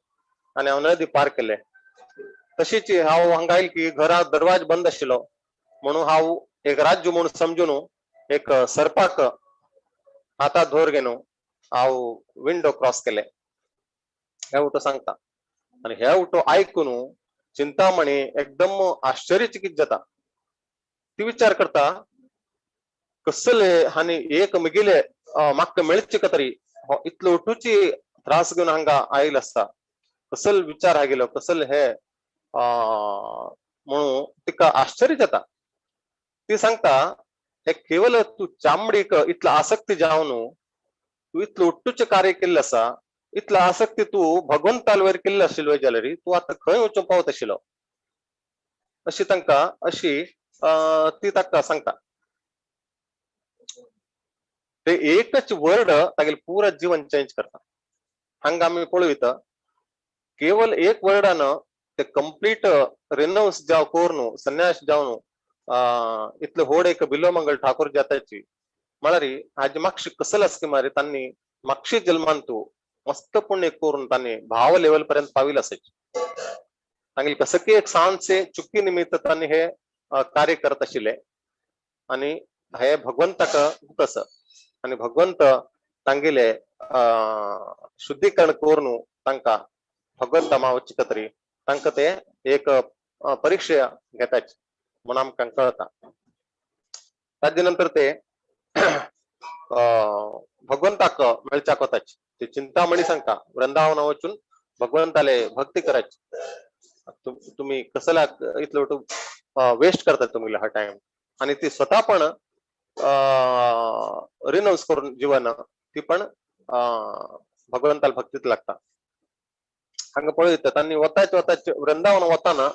आनी हांव नदी पार केले. तशीच हांव हांगा आयल की घरा दरवाज बंद आशिल्लो म्हणून हांव एक राज्य म्हणून समजून एक सर्पाक हातात धोर घेवन हांव विंडो क्रॉस केले. हे उठो सांगता आनी हे उठो आयकून चिंतामणी एकदम आश्चर्यचकित जाता. ती विचार करता कसले आनी एक मिगिले म्हाका मेळचे का तरी हो इतलो उठूची त्रास घेवन हांगा आयल आसता, कसल विचार आगिलो कसल हे म्हणून तिका आश्चर्य जाता. ती सांगता हे केवल तू चामडीक इतलो आसक्ती जावन तू इतलो उट्टूचें कार्य केल्लें आसा, इतलो आसक्ती तूं भगवंतालवयर केल्लो आशिल्लो जाल्यार तूं आतां खंय वचूंक पावत आशिल्लो अशी तांकां अशी ती ताका सांगता. ते एकच वर्ड तागेलें पुरा जीवन चेंज करता. हांगा आमी पळयता केवल एक वर्डान ते कंप्लीट रिनौन्स जाव करून संन्यास जावन इतले होड एक बिल्वमंगल ठाकूर जाताची म्हळ्यार हाजी मातशी कसल आसकी मारी तांणी मातशी जल्मान तूं मस्त पुण्य करून तांणी भाव लेवल पर्यंत पाविल असायची. तांगेले कसं की एक सानसे चुकी निमित्त तांणी हे कार्य करत आशिल्ले आनी हे भगवंताक कस आनी भगवंत तांगेले शुद्धीकरण करून तांकां भगवंत मावची तरी तांकां ते एक परीक्षा घेताची म्हणून आमकां कळता. ताजे नंतर ते भगवंताक मेळच्याक वताची. ते चिंतामणी सांगता वृंदावन वचून भगवंताले भक्ती करायची, तुम्ही कसला इतलो वेस्ट करतात तुमगेलो हा टायम. आणि ती स्वतः पण रिनौन्स करून जीवन ती पण भगवंताला भक्तीत लागता. हांगा पळयता तांणी वताच वताच वृंदावन वताना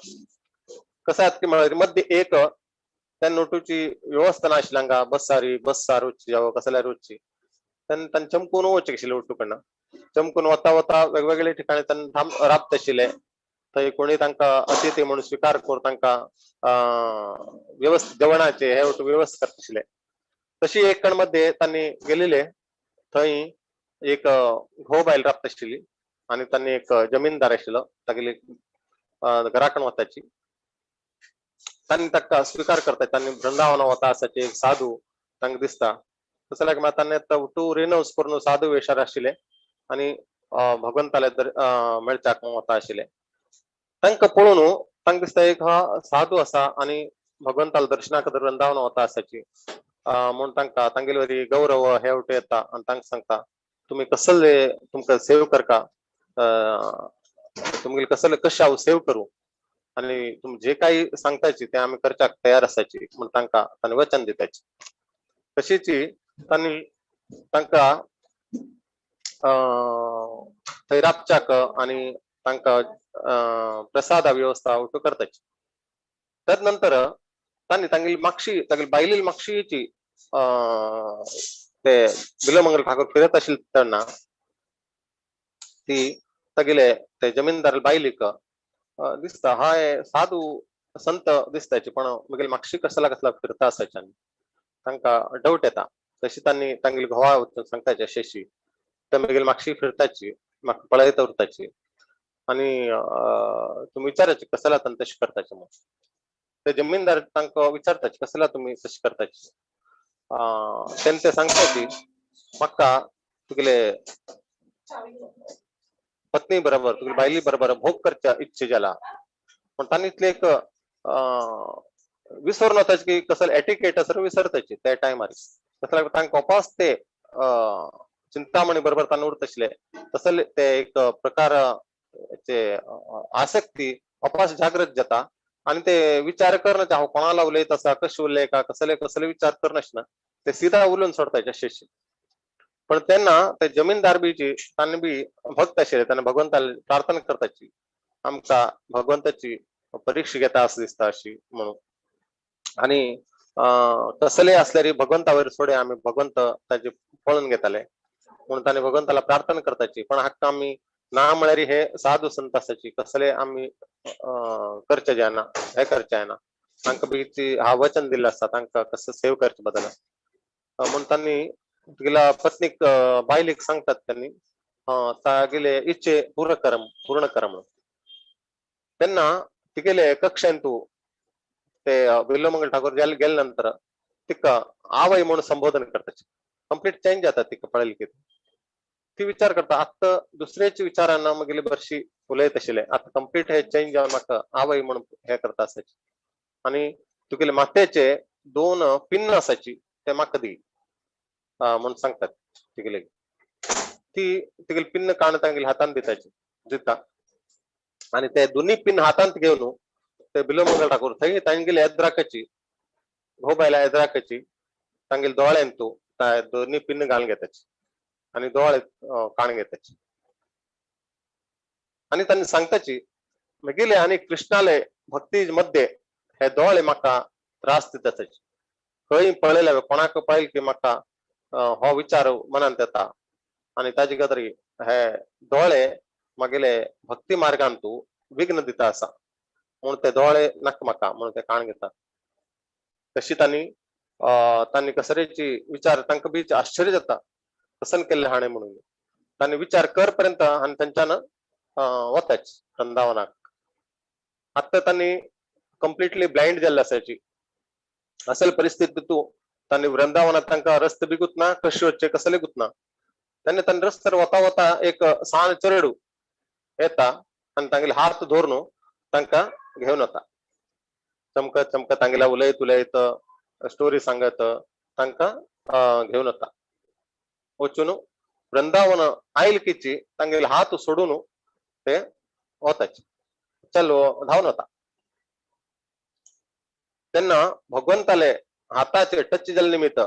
कसं आहात की म्हळ्यार मध्ये एक त्या नोटूची व्यवस्था नाशिल्ली हांगा बसारी बसार वचची जावं कसल्यार वचची तेन्ना तांणी चमकून वचचे आशिल्ले उट्टू कडन चमकून वता वता वेगवेगळे ठिकाणी तांणी थांब राबता आशिल्ले. थंय कोणी तांकां अतिथी म्हणून स्विकार करून तांकां व्यवस्थित जेवणाचे हे व्यवस्था करता आशिल्ले. तशी एक कण मध्ये तांणी गेलेले थंय एक घोव बायल राबता आशिल्ली आनी तांणी एक जमीनदार आशिल्लो तागेली घराकण वताची. तांणी ताका स्विकार करता तांणी वृंदावन वता आसाचे एक साधू तांकां दिसता. तसो जाल्यार तांणी टू रिनौन्स करून साधू वेशार आशिल्ले आनी भगवंताले मेळच्याक वता आशिल्ले. तांकां पळोवन तांकां दिसता एक हा साधू आसा आनी भगवंताले दर्शनाक वृंदावन वता आसाची म्हूण तांकां तांगेले वरी गौरव हे वटे येता आनी तांकां सांगता तुमी कसले तुमकां सेव करका, तुमगेले कसले कशें हांव सेव करूं आनी तुमी जे काही सांगताची ते आमी करच्याक तयार आसाची म्हूण तांकां तांणी वचन दिताची. तशीच तांणी तांकां थंय राबच्याक आनी तांकां प्रसादा व्यवस्था उठू करताची. तद नंतर तांणी तांगेली मागशी तांगेली बायलेली मागशीची ते बिल्वमंगल ठाकूर फिरत आशिल्ले तेन्ना ती तागेले ते जमीनदार बायलेक दिसता हा हे साधू संत दिसताची पण मगेले मागशी कसला कसला फिरता आसाची आनी तांकां डावट येता. तशी तांणी तांगेली घोवा वचून सांगताची अशी ते मगेले मागशी फिरताची म्हाका पळयत उरताची आनी तुमी विचारायचे कसला तांणी तशें करताचे म्हणून. ते जमीनदार तांकां विचारताचे कसला तुमी तशें करताची. तेन्ना ते सांगताची म्हाका तुगेले पत्नी बरोबर तुगेली बायली बरोबर भोग करच्या इच्छा जाला. पण तांणी इतले एक विसरून वताचे की कसले एटिकेट आसा विसरताची त्या टायमार. कसल्या तांकां उपास ते चिंतामणी बरोबर तांणी उरता आशिल्ले तसले ते एक प्रकार आसक्ती अपास जागृत जाता आनी ते विचार करना हांव कोणाला उलयत आसा कशें उलयता कसले कसले विचार करनासतना ते सिधा उलोवन सोडताचे अशें. पण तेन्ना ते जमीनदार बी तांणी बी भक्त आशिल्ले तेन्ना भगवंताले प्रार्थना करताची आमकां भगवंताची परीक्षा घेता अशें दिसता अशी म्हणून. आनी कसले असल्यार भगवंतावयर सोडे आमी भगवंत ताजे पळोवन घेताले म्हणून तांणी भगवंताला प्रार्थना करताची. पण हाका आमी ना म्हळ्यार हे साधू संत आसाची कसले आमी करचे जायना, हे करचे जायना, तांकां बी हा वचन दिल्लें आसता तांकां कसं सेव करचे बदल म्हूण तांणी तुगेल्या पत्नीक बायलेक सांगतात त्यांनी तागेले इच्छे पूर्ण कर म्हणून. तेन्ना तिगेले कक्षेंत ते बिल्वमंगल ठाकूर गेले नंतर तिका आवय म्हणून संबोधन करताची, कंप्लीट चेंज जाता तिका पळयली की ती विचार करता आतां दुसऱ्याच्या विचारांना मगेली बरशी उलयत आशिल्ले, आतां कंप्लीट हे चेंज जावन म्हाका आवय म्हणून हे करता आसाची आनी तुगेले माथ्याचे दोन पिन्न आसाची ते म्हाका दी म्हणून सांगतात तिगेले. ती तिगेली पिन्न काण तांगेले हातान दिताची दिता आनी ते दोन्ही पिन्न हातांत घेवन ते बिल्वमंगल ठाकूर थंय तांगेली एद्राकाची घोबायला एद्राकाची तांगेले दोळ्यान तूं दोन्ही पिन्न घालून घेताची आनी दोळे काण घेताची आनी तांणी सांगताची म्हगेले आनी कृष्णाले भक्ती मध्ये हे दोळे म्हाका त्रास दिताची, खंय पळयले कोणाक पळयले की म्हाका हो विचार मनांत येता आनी ताजे खातीर हे दोळे म्हगेले भक्ती मार्गान तूं विघ्न दिता आसा म्हणून ते दोळे नाका म्हाका म्हणून ते काण घेता. तशी तांणी तांणी कसरेची विचार तांकां बी आश्चर्य जाता कसन केल्ले हाणें म्हणून. तांणी विचार कर पर्यंत आनी तांच्यान वताच वृंदावनाक. आतां तांणी कंप्लिटली ब्लायंड जाल्ले आसाची असल परिस्थिती तूं तांणी वृंदावनात तांकां रस्ते बी गुतना कशे वचचे कसले गुतना. तेन्ना तांणी रस्त्यार वता वता एक सान चेडू येता आनी तांगेले हात धरून तांकां घेवन वता, चमकत चमकत तांगेल्या उलयत उलयत स्टोरी सांगत तांकां घेवन वता. वचून वृंदावन आयल किची तांगेले हात सोडून ते वताचे चल धांवन वता. तेन्ना भगवंताले हाताचे टच जाल्ले निमित्त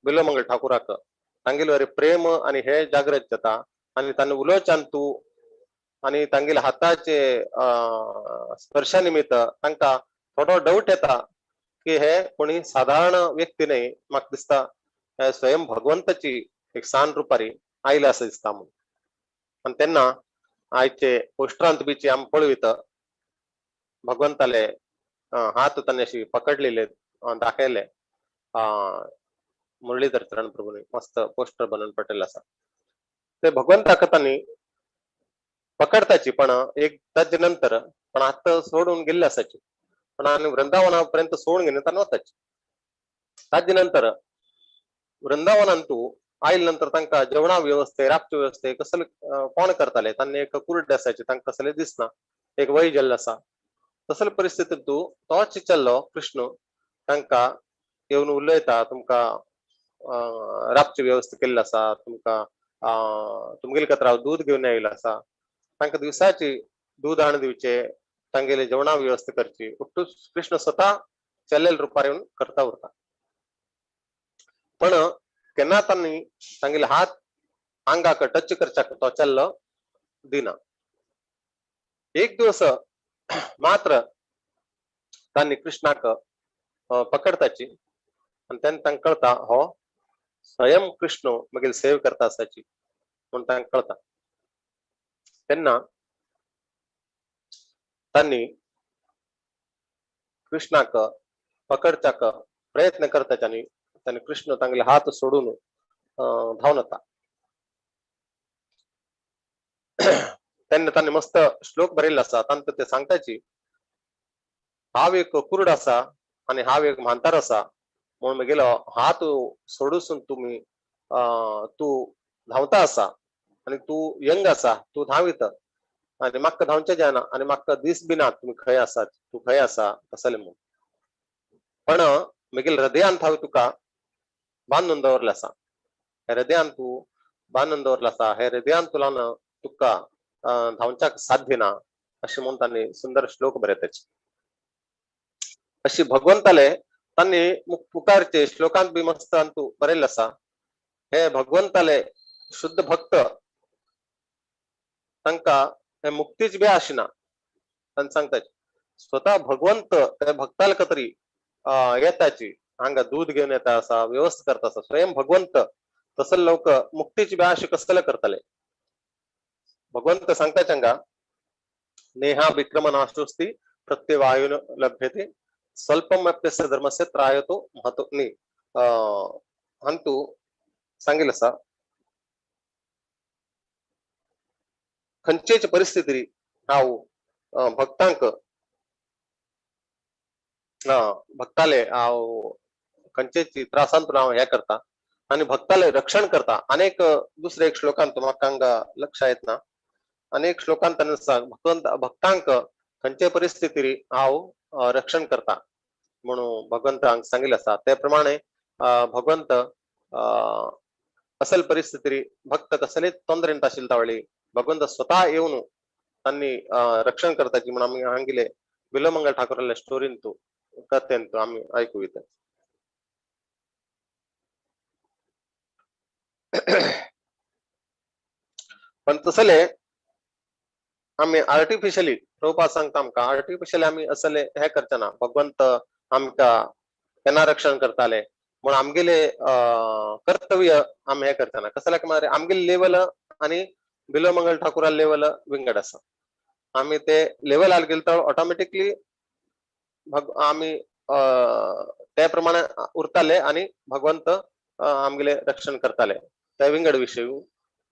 बिल्वमंगल ठाकूराक तांगेले प्रेम आनी हे जागृत जाता आनी तांणी उलोवच्यान तूं आनी तांगेले हाताचे स्पर्शा निमित्त तांकां थोडो डाऊट येता की हे कोणी साधारण व्यक्ती न्हय, म्हाका दिसता हे स्वयं भगवंताची एक सान रुपारी आयले आसा दिसता म्हणून. आनी तेन्ना आयचे पोस्टरांत बीचे आमी पळयत भगवंताले हात तांणी अशी पकडलेले दाखयले मुरलीधर चरण प्रभूंनी मस्त पोस्टर बनवून पडलेलं आसा. ते भगवंताक तांणी पकडताची पण एक ताजे नंतर पण हात सोडून गेल्ले आसाची पण आनी वृंदावना पर्यंत सोडून घेवन तांणी वताची. ताजे नंतर वृंदावनान तूं आयले नंतर तांकां जेवणा व्यवस्थे राबचे व्यवस्थे कसले कोण करताले तांणी एक कुरडे आसाचे तांकां कसले दिसना एक वय जाल्लें आसा. तसले परिस्थितींत तूं तोच चल्लो कृष्ण तांकां येवन उलयता तुमकां राबची व्यवस्था केल्ली आसा, तुमकां तुमगेले खातीर हांव दूद घेवन आयिल्लो आसा, तांकां दिवसाची दूद हाडून दिवचे, तांगेले जेवणा व्यवस्था करची. उट्टूच कृष्ण स्वता चल्लेले रुपार येवन करता उरता. पण केन्ना तांणी तांगेले हात आंगाक टच करच्याक तो चल्लो दिना. एक दिवस मात्र तांणी कृष्णाक पकडताची आनी तेन्ना तांकां कळता हो स्वयं कृष्ण मगेर सेव करता आसाची म्हूण तांकां कळता. तेन्ना तांणी कृष्णाक पकडच्याक प्रयत्न करताचे आनी तांणी कृष्ण तांगेले हात सोडून धांवन वता. तेन्ना तांणी मस्त श्लोक बरयल्लो आसा तांकां ते सांगताची हांव एक कुरड आसा आनी हांव एक म्हांतार आसा म्हणून म्हगेलो हात सोडून तुमी तूं धांवता आसा आनी तूं यंग आसा तूं धांवित आनी म्हाका धांवचें जायना आनी म्हाका दीस बी ना तुमी खंय आसात तूं खंय आसा तसलें म्हणून. पण म्हगेले हृदयांत हांवें तुका बांदून दवरलें आसा, हे हृदयांत तूं बांदून दवरलें आसा, हे हृदयांत तुलान तुका धांवच्याक साध्य ना अशें म्हणून तांणी सुंदर श्लोक बरयताचे. अशी भगवंताले तांणी मुखारचे श्लोकांत बी मस्त अंतू बरयल्लें आसा. हे भगवंताले शुद्ध भक्त तांकां हे मुक्तीच बी आशिना. तांणी सांगता स्वतः भगवंत त्या भक्ताल तरी येताची हांगा दूध घेवन येता आसा, व्यवस्था करता आसा स्वयं भगवंत. तसले लोक मुक्तीची बी आशा कसले करतले. भगवंत सांगता चंगा नेहा विक्रम नाशोस्ति प्रत्यवायुन लभ्यते स्वल्पम अप्यस्य धर्मस्य त्रायतो महतो न्ही. अंतु सांगितलं आसा खंयचेच परिस्थिती हांव भक्तांक भक्ताले हांव खंयचेच त्रासांतून हांव हें करता आनी भक्ताले रक्षण करता. अनेक दुसरे एक श्लोकांत म्हाका हांगा लक्षां येतना अनेक श्लोकांत भगवंत भक्तांक खंयचे परिस्थिती हांव रक्षण करता म्हणून भगवंत हांगा सांगिल्लें आसा. ते प्रमाणे भगवंत असल परिस्थिती भक्त कसलेच तोंदरेंत आशिल्ले तावळी भगवंत स्वतः येवन तांणी रक्षण करताची म्हणून आमी हांगिले बिल्वमंगल ठाकूराले स्टोरींतू कथेंतू आमी आयकूं. पण तसले आमी आर्टिफिशियली प्रभुपाद सांगता आमकां आर्टिफिशियली आमी असले हे करचे ना. भगवंत आमकां केन्ना रक्षण करताले म्हूण आमगेले कर्तव्य आमी हे करचे ना. कसले म्हळ्यार आमगेले लेवल आनी बिल्वमंगल ठाकूरा लेवल विंगड आसा. आमी ते लेवलार गेले तर ऑटोमॅटिकली आमी ते प्रमाणे उरताले आनी भगवंत आमगेले रक्षण करताले. ते विंगड विशय.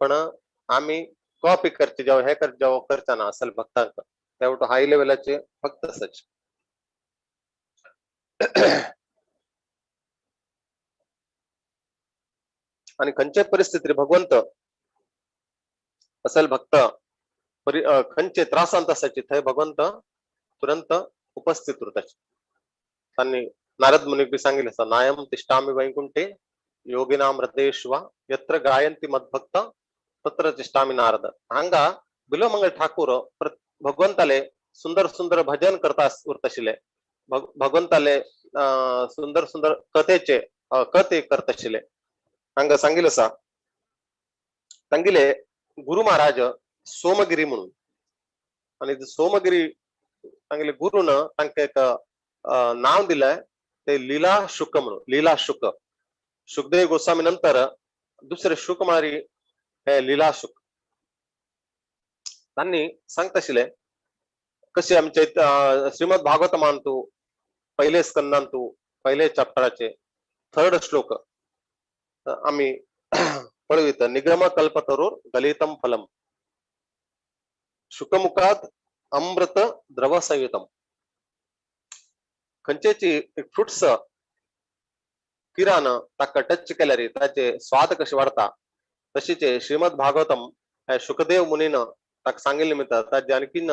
पण आमी कॉपी करचे जावं हे करचे जावं करचे ना असल भक्तांक ते वटो हाय लेवलाचे भक्त आसाचे. आनी खंयचे परिस्थिती भगवंत असल भक्त खंयचे त्रासांत आसाचे थंय भगवंत तुरंत उपस्थित उरताचे. तांणी नारद मुनीक बी सांगिल्लें आसा नायम तिष्ठामि वैकुंठे योगिनाम हृदयेषु वा यत्र गायन्ति मद्भक्त तत्र तिष्ठामि नारद. हांगा बिल्वमंगल ठाकूर भगवंताले सुंदर सुंदर भजन करता उरताशिल्ले, भगवंताले सुंदर सुंदर कथेचे कथे करताशिल्ले. हांगा सांगिल्लें आसा तांगेले गुरु महाराज सोमगिरी म्हणून आनी सोमगिरी तांगेले गुरून तांकां एक नांव दिलें ते लीला शुक म्हणून. लीला शुक शुकदेव गोस्वामी नंतर दुसरे शुक म्हळ्यार हे लीला शुक. तांणी सांगताशिल्ले कशे आमचे श्रीमद भागवतमांतू पहिले स्कंदांतू पहिले चॅप्टराचे थर्ड श्लोक आमी पळयत निगम कल्पतरोर गलितम फलम शुकमुखात अमृत द्रव संयुतम. खंयचेची फ्रुट्स किरान ताका टच केल्यार ताचे स्वाद कशे वाडता तशीचे श्रीमद भागवतम हे शुकदेव मुनीन ताका सांगिल्ले निमित्त ताजे आणखीन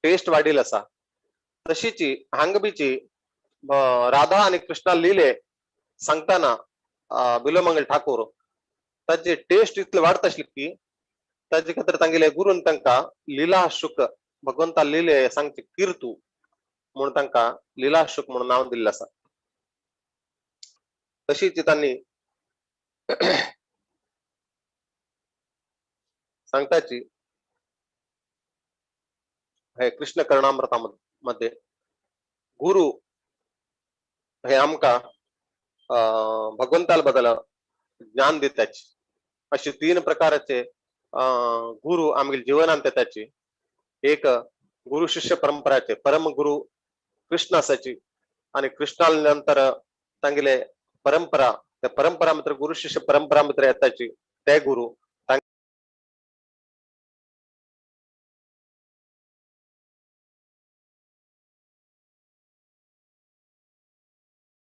टेस्ट वाडिल्ली आसा. तशीची हांगबीची राधा आनी कृष्णा लिले सांगताना बिल्वमंगल ठाकूर ताची टेस्ट इतले वाडता आशिल्ली की ताजे खातीर तांगेले गुरून तांकां लीला शुक भगवंता लिले सांगचे कीर्तू म्हणून तांकां लीला शुक म्हणून नांव दिल्लें आसा. तशीच तांणी सांगताची हे कृष्ण कर्णामृतामध्ये गुरु हे आमकां भगवंताल बदल ज्ञान दिताची. अशी तीन प्रकारचे गुरु आमगे जीवनांत येताची. एक गुरु शिष्य परंपराचे परम गुरु कृष्ण आसाची आनी कृष्णा नंतर तांगेले परंपरा त्या परंपरा मात्र गुरु शिष्य परंपरा मात्र येताची ते गुरु.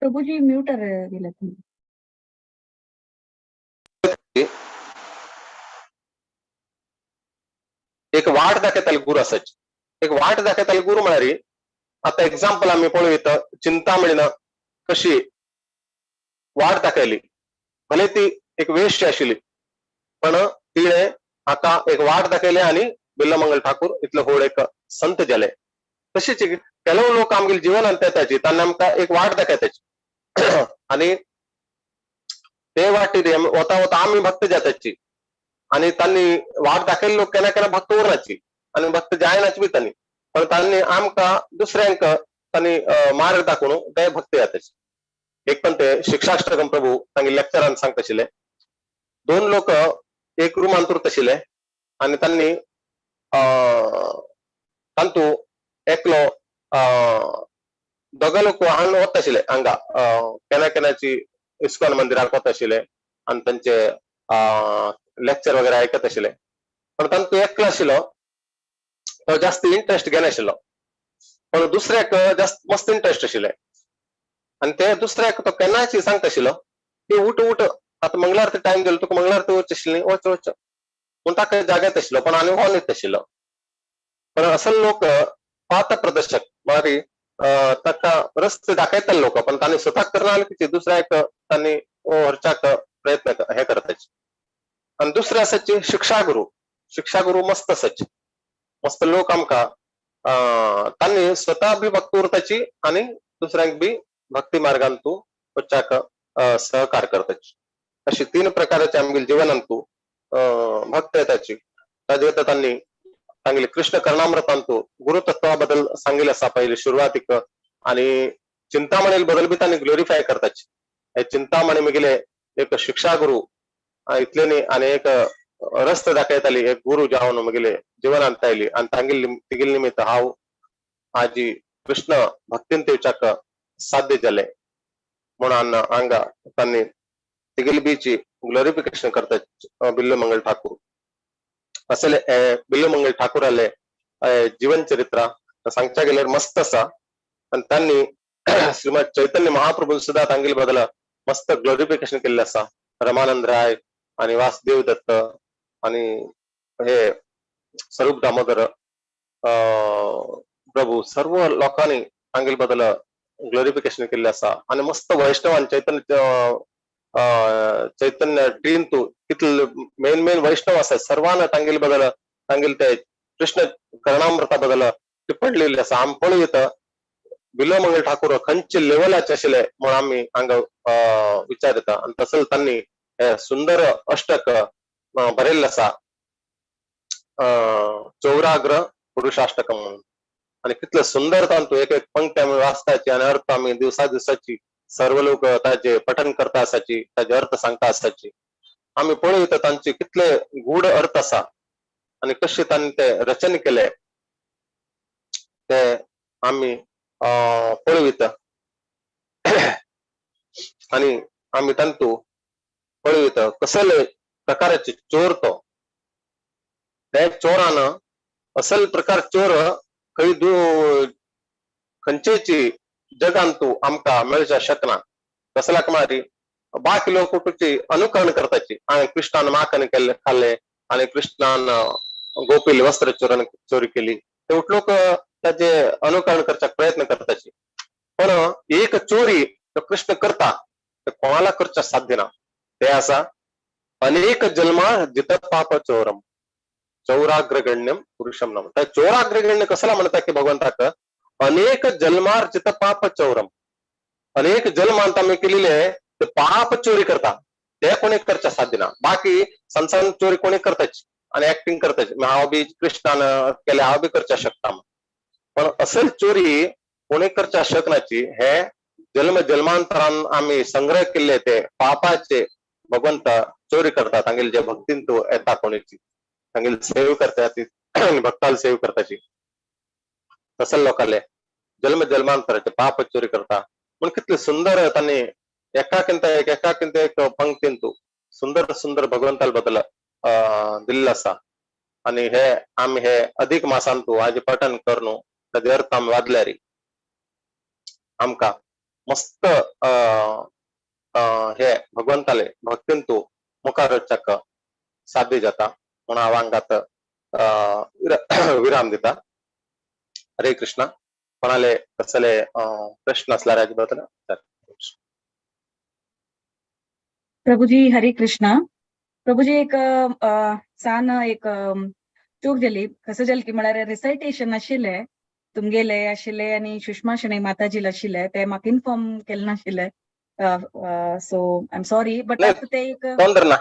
प्रभुजी म्यूट गेला तुम्ही. एक वाट दाखयताले गुरु आसाची. एक वाट दाखयताले गुरु म्हळ्यार आता एक्झाम्पल आमी पळयत चिंतामणीन कशी वाट दाखयली. भले ती एक वेश्य आशिल्ली पण तिणे हाका एक वाट दाखयली आनी बिल्वमंगल ठाकूर इतलो व्हड एक संत जाले. तशीच ಕೆಲವು लोक आमगेले जीवनांत येताची तांणी आमकां एक वाट दाखयताची आनी ते वाटेर वता वता आमी भक्त जाताची आनी तांणी वाट दाखयल्ले लोक केन्ना केन्ना भक्त उरनाची आनी भक्त जायनाची बी तांणी, पण तांणी आमकां दुसऱ्यांक तांणी मार्ग दाखोवन ते भक्त जाताची. एक पण ते शिक्षाष्टकम प्रभू तांगे लेक्चरान सांगताशिल्ले दोन लोक एक रुमान उरताशिल्ले आनी तांणी तांतू एकलो दोगा लोक हांगा वता आशिल्ले, हांगा केन्ना केन्नाची इस्कॉन मंदिराक वता आशिल्ले आनी तांचे लेक्चर वगैरे आयकत आशिल्ले. पण तांतू एकलो आशिल्लो तो जास्त इंट्रस्ट घेनाशिल्लो, पण दुसऱ्याक जास्त मस्त इंट्रस्ट आशिल्ले. आनी ते दुसऱ्याक तो केन्नाच सांगता आशिल्लो की उठ उठ आतां मंगळारती टायम गेलो, तुका मंगळारती वचचे आशिल्ली, वच वच. पूण ताका जाग्यात आशिल्लो, पण आनी हो न्हिदता आशिल्लो. पण असल लोक पाथ प्रदर्शक मारी ताका रस्ते दाखयताले लोक, पण तांणी स्वताक करना आले की दुसऱ्याक तांणी व्हरच्याक प्रयत्न हे करताचे. आनी दुसरे आसाचे शिक्षागुरू. शिक्षागुरू मस्त आसाचे, मस्त लोक आमकां तांणी स्वता बी भक्त उरताची आनी दुसऱ्यांक बी भक्ती मार्गान तूं वच्चाक सहकार करताची. अशी तीन प्रकाराचे आमगेले जीवनान तूं भक्त येताची. ताजे तांणी सांगिल्ले कृष्ण कर्णामृतांतू गुरुतत्वा बद्दल सांगिल्लें आसा पयली सुरवातीक. आनी चिंतामणी बद्दल बी तांणी ग्लोरिफाय करताची. हे चिंतामणी मुगेले एक शिक्षा गुरु इतले न्ही, आनी एक रस्तो दाखयताली, एक गुरु जावन मुगेले जिवनांत आयली. आनी तांगेली तिगेले निमित्त हांव आजी कृष्ण भक्तीन तेवच्याक साध्य जालें म्हणून हांगा तांणी तिगेली बीची ग्लोरिफिकेशन करता बिल्लू मंगल ठाकूर. असले बिल्लू मंगल ठाकूराले जीवन चरित्र सांगच्या गेल्यार मस्त आसा. आनी तांणी श्रीमद चैतन्य महाप्रभू सुद्धा तांगेले बदल मस्त ग्लोरिफिकेशन केल्लें आसा. रमानंद राय आनी वासुदेव दत्त आनी हे स्वरूप दामोदर प्रभू सर्व लोकांनी तांगेले बदल ग्लोरिफिकेशन केल्लें आसा. आनी मस्त वैष्णवान चैतन्य चैतन्य ट्रीन तू कितले मेन मेन वैष्णव आसा सर्वान तांगेले बदल तांगेले ते कृष्ण कर्णामृता बदल टिप्पण लिहिल्लें आसा. आमी पळयता बिल्लो मंगल ठाकूर खंयचे लेवलाचे आशिल्ले म्हूण आमी हांगा विचार येता. आनी तसो तांणी हे सुंदर अष्टक बरयल्लें आसा चौराग्र पुरुषाष्टक म्हणून. आनी कितले सुंदर तांतू एक एक पंक्ती आमी वाचताची आनी अर्थ आमी दिवसा दिवसाची सर्व लोक ताजे पठन करता आसाची, ताजे अर्थ सांगता आसाची. आमी पळयता तांचे कितले गूढ अर्थ आसा आनी कशे तांणी ते रचन केले ते आमी पळयता. आनी आमी तांतू पळयता कसले प्रकाराचे चोर तो, ते चोरान असल प्रकार चोर खंय खंयचेची जगान तूं आमकां मेळच्या शकना. कसल्याक मारी बाकी लोक तुची अनुकरण करताची. हांवें कृष्णान माखन केल्ले खाल्ले आनी कृष्णान गोपीले वस्त्र चोरी केली, ते लोक ताजे अनुकरण करच्याक प्रयत्न करताची. पण एक चोरी तो कृष्ण करता ते कोणाला करच्या साध्य ना. ते आसा अनेक जन्मा जित पाप चोरम चौराग्रगण्यम पुरुषम नम. त्या चोराग्रगण्य कसला म्हणता की भगवंताक अनेक जन्मार्जित पाप चौरम, अनेक जन्मांत आमी केलेले ते पाप चोरी करता, ते कोणी करच्या साध्य ना. बाकी संसार चोरी कोणी करताच आणि ऍक्टिंग करताच, हांव बी कृष्णान केले हांव बी करच्या शकता, पण असल चोरी कोणी करच्या शकनाची. हे जन्म जन्मांतरान आमी संग्रह केल्ले ते पापाचे भगवंत चोरी करता. तांगेले जे भक्तीन तो येता कोणीची तांगेले सेव करता, ती भक्ताला सेव करताची. तसल लोकांले जन्म जन्मांतराचे पाप चोरी करता. म्हण कितले सुंदर तांणी एकाकिंत एक एकाकिंत एक पंक्तीन तू सुंदर सुंदर भगवंताल बदल दिल्लो आसा. आनी हे आमी हे अधिक मासान तू आज पठन करून ताजे अर्थ आमी वादल्यारी आमकां मस्त हे भगवंताले भक्तीन तू मुखार वचच्याक साध्य जाता म्हणून हांव हांगात विराम दिता. हरे कृष्णा. कोणाले कसले प्रश्न असल्यार हाजे बद्दल. प्रभुजी हरे कृष्णा. प्रभुजी एक सान एक चूक जाली. कसं जालें की म्हळ्यार रिसायटेशन आशिल्लें तुमगेले आशिल्ले आनी सुषमा शणै माताजी आशिल्ले, ते म्हाका इन्फॉर्म केलें नाशिल्लें. So I am sorry, but आतां ते एक तोंदर ना,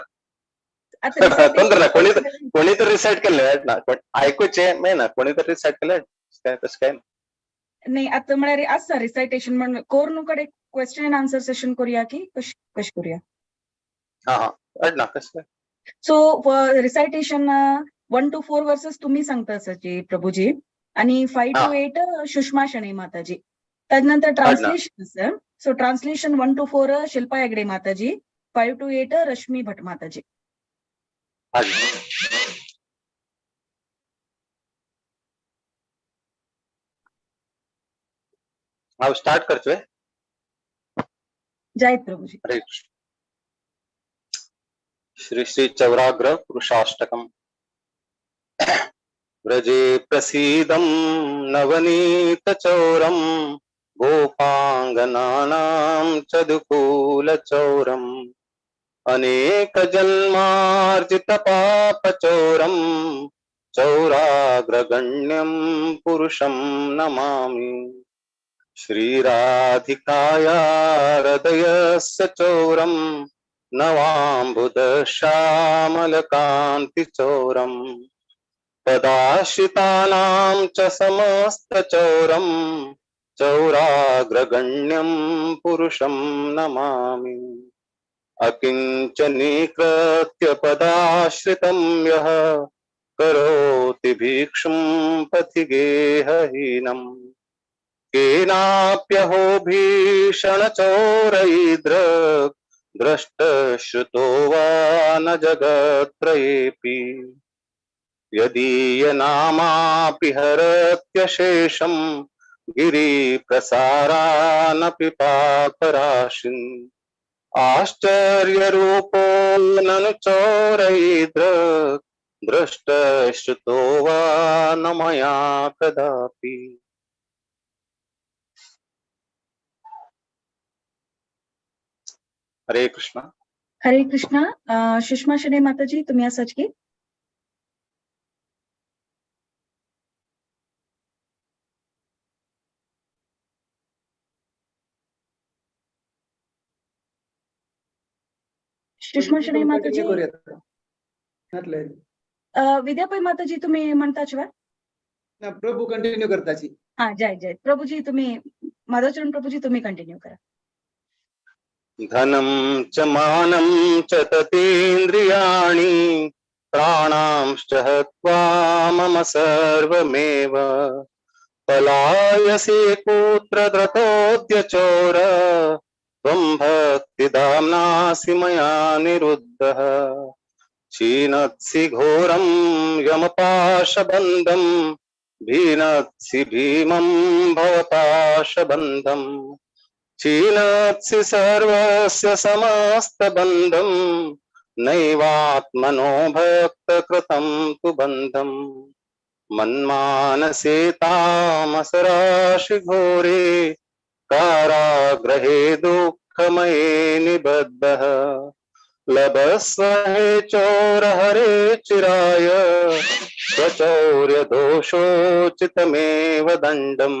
तोंदर ना, कोणी तर रिसायट केल्लें ना, आयकुचें मेळना, कोणी तर रिसायट केलें तशें काय नाही. आतां म्हळ्यार आसा रिसायटेशन म्हण कोरून कडेन क्वेश्चन एंड आन्सर सेशन करूया की कशें करूया? हा हा, अडना कशें. सो रिसायटेशन 1 to 4 versus तुम्ही सांगता आसाची प्रभुजी आणि 5 हा. to 8 Sushma Shenoy Mataji. ताजे नंतर ट्रान्सलेशन आसा. So translation 1 to 4 Shilpa Hegde Mataji, 5 to 8 Rashmi Bhat Mataji. हांव स्टार्ट करचोय. जायत प्रभुजी. हरे कृष्ण. श्री श्री चौराग्र पुरुषाष्टकम. व्रजे प्रसीदं नवनीत चौरं गोपांगनानां चदुकूल चौरं अनेक जन्मार्जित पाप चौरं चौराग्रगण्यं पुरुषं नमामि. श्री राधिकाया हृदयस्य चौरं नवाम्बुद श्यामलकान्ति चौरं पदाश्रितानां च समस्त चौरं चौराग्रगण्यं पुरुषं नमामि. अकिञ्चनीकृत्य पदाश्रितं यः करोति भिक्षुं पथि गेहहीनम् केनाप्यहो भीषण चौरैद्रक् द्रष्टश्रुतो वा न जगत्त्रयेऽपि. यदीय नामापि हरत्यशेषं गिरिप्रसारानपि पापराशिन् आश्चर्यरूपो ननु चौरैद्रक् द्रष्टश्रुतो वा न मया कदापि. हरे कृष्णा. हरे कृष्णा. सुषमा शेणै माताजी तुम्ही आसाच की? सुषमा शेणै माताजी. विद्यापै माताजी तुम्ही म्हणताच वा? प्रभू कंटिन्यू करताची. हा, जय जय प्रभूजी. तुम्ही माधवचरण प्रभूजी तुम्ही कंटिन्यू करा. धनं च मानं च ततेन्द्रियाणि प्राणांश्च हत्वा मम सर्वमेव पलायसे कुत्र द्रतोऽद्य चोर त्वं भक्तिदाम्नासि मया निरुद्धः. क्षीणत्सि घोरं यमपाशबन्धं भीनत्सि भीमं भवपाशबन्धम् क्षीणत्सि सर्वस्य समस्तबन्धं नैवात्मनो भक्तकृतं तु बन्धम्. मन्मानसे तामसराशि घोरे कारागृहे दुःखमये निबद्धः. लभस्व हे चोर हरे चिराय स्वचौर्य दोषोचितमेव दण्डम्.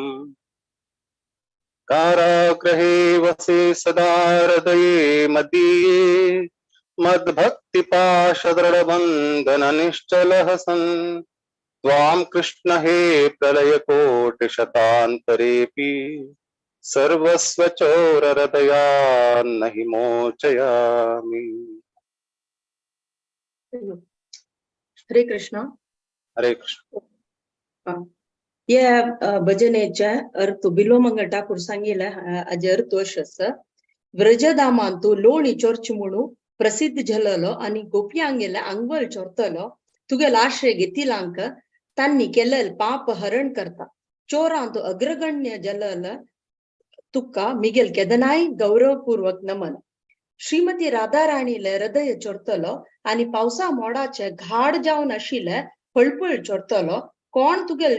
कारागृहे वसे सदा हृदये मदीये मद्भक्तिपाशदृढबन्धन निश्चलः सन् त्वां कृष्ण हे प्रलयकोटिशतान्तरेऽपि सर्वस्व चोरहृदयान्न हि मोचयामि. हरे कृष्ण. हरे कृष्ण. या भजनेच्या अर्थ बिल्वमंगल ठाकूर सांगितलं हाजे अर्थ अशें आसा. व्रजधामांतु लोणी चोरची म्हणून प्रसिद्ध झललो आनी गोपयांगेले आंगवळ चोरतलो तुगेल आश्रय घेतिलांक तांणी केलेल पाप हरण करता. चोरांतु अग्रगण्य जलल तुका मिगेल केदनाय गौरवपूर्वक नमन. श्रीमती राधाराणीले हृदय चोरतलो आनी पावसा मोडाचे घाड जावन आशिल्ले फळफळ चोरतलो कोण तुगेल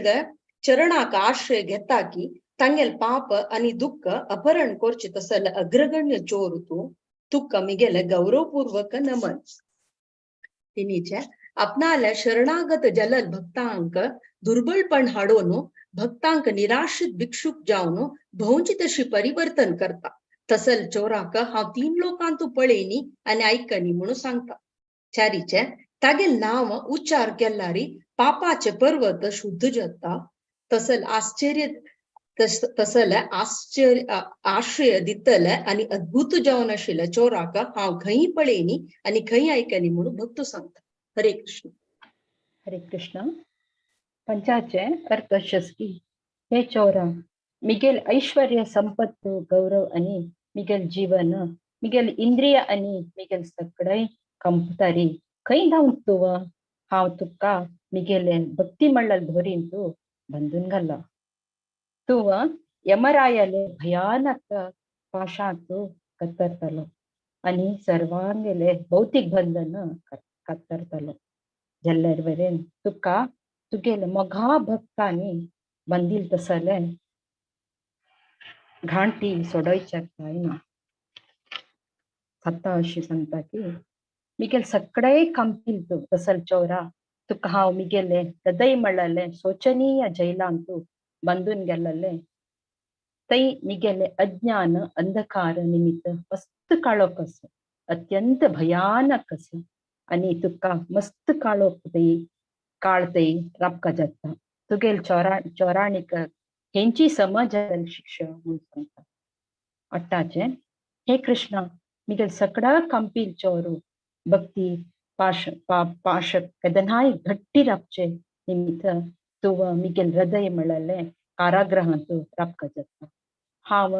चरणाक आश्रय घेता की तांगेल पाप आनी दुःख अपहरण करचे तसले अग्रगण्य चोर तूं तुका मिगेले गौरवपूर्वक नमन. तिनीचे आपणाल्या शरणागत जलल भक्तांक दुर्बलपण हाडून भक्तांक निराशित भिक्षुक जावन भोवची तशी परिवर्तन करता. तसल चोराक हांव 3 लोकांतू पळयनी आनी आयकनी म्हणून सांगता. चारीचे तागेल नांव उच्चार केल्यारी पापाचे पर्वत शुद्ध जाता. तसल आश्चर्य तसल आश्चर्य आश्रय दितले आनी अद्भुत जावन आशिल्ल्या चोराक हांव खंय पळयनी आनी खंय आयकनी म्हणून भक्त सांगता. हरे कृष्ण. हरे कृष्ण. पंचाचे अर्थ अशेंच की हे चोरा मिगेल ऐश्वर्य संपत्त गौरव आणि मिगेल जीवन मिगेल इंद्रिय आणि मिगेल सगळे कंपतारी खंय धांवत तूं? हांव तुका मिगेले भक्ती म्हणल्यार धोरीन तूं बंदून घाला. तूं यमरायाले भयानक पाशांत कत्तरतलो आणि सर्वांगेले भौतिक बंधन कत्तरतलो. जाल्यार वरेन तुका तुगेले मोगा भक्तांनी बांदील तसले घांटी सोडोवच्याक जायना. सत्ता अशी सांगता की मिगेल सगळे कंपील तूं तसल चोरा तुका हांव मिगेले हृदय म्हणलें शोचनीय जैलांतू बांदून गेल्ले तै मिगेले अज्ञान अंधकार निमित्त मस्त काळोख आसा, अत्यंत भयानक आसा आनी तुका मस्त काळोख तै काळ तै राबका जाता. तुगेल चोराणीक हेंची समज शिक्षा म्हूण सांगता. अट्टाचे हे कृष्णा मिगेल सगळा कंपील चोरू भक्ती पाश पाश केदनाय घट्टी राबचे निमित्त तूं मिगेल हृदय म्हणलें कारागृहांत राबका जाता. हांव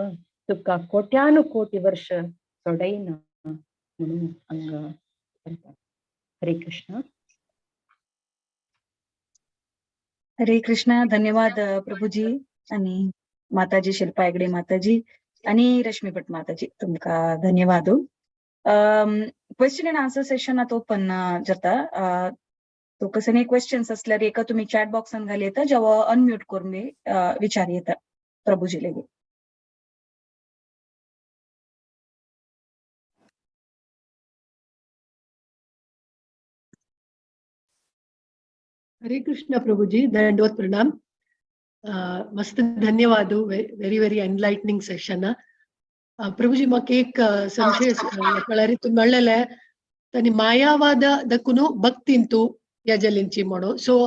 तुका कोट्यानु कोटी वर्ष सोडयना म्हणून हांगा सांगता. हरे कृष्ण. हरे कृष्णा. धन्यवाद प्रभुजी आणि माताजी शिल्पा हेगडे माताजी आणि रश्मी भट माताजी, तुमका धन्यवाद. क्वेश्चन अँड आन्सर सेशन आता ओपन जाता. तो कसं क्वेश्चन्स असल्यार एका तुम्ही चॅट बॉक्सान घाली येता, जेव्हा अनम्यूट करून विचार येता प्रभुजी लेगीत. हरे कृष्ण प्रभुजी, दंडवत प्रणाम. मस्त धन्यवाद. Very very enlightening session. Prabhuji म्हाका एक संशय कळ्ळ्यार तूं म्हणलेलें तांणी मायावाद दकुनु भक्तींतू यजलिंची म्हणून. सो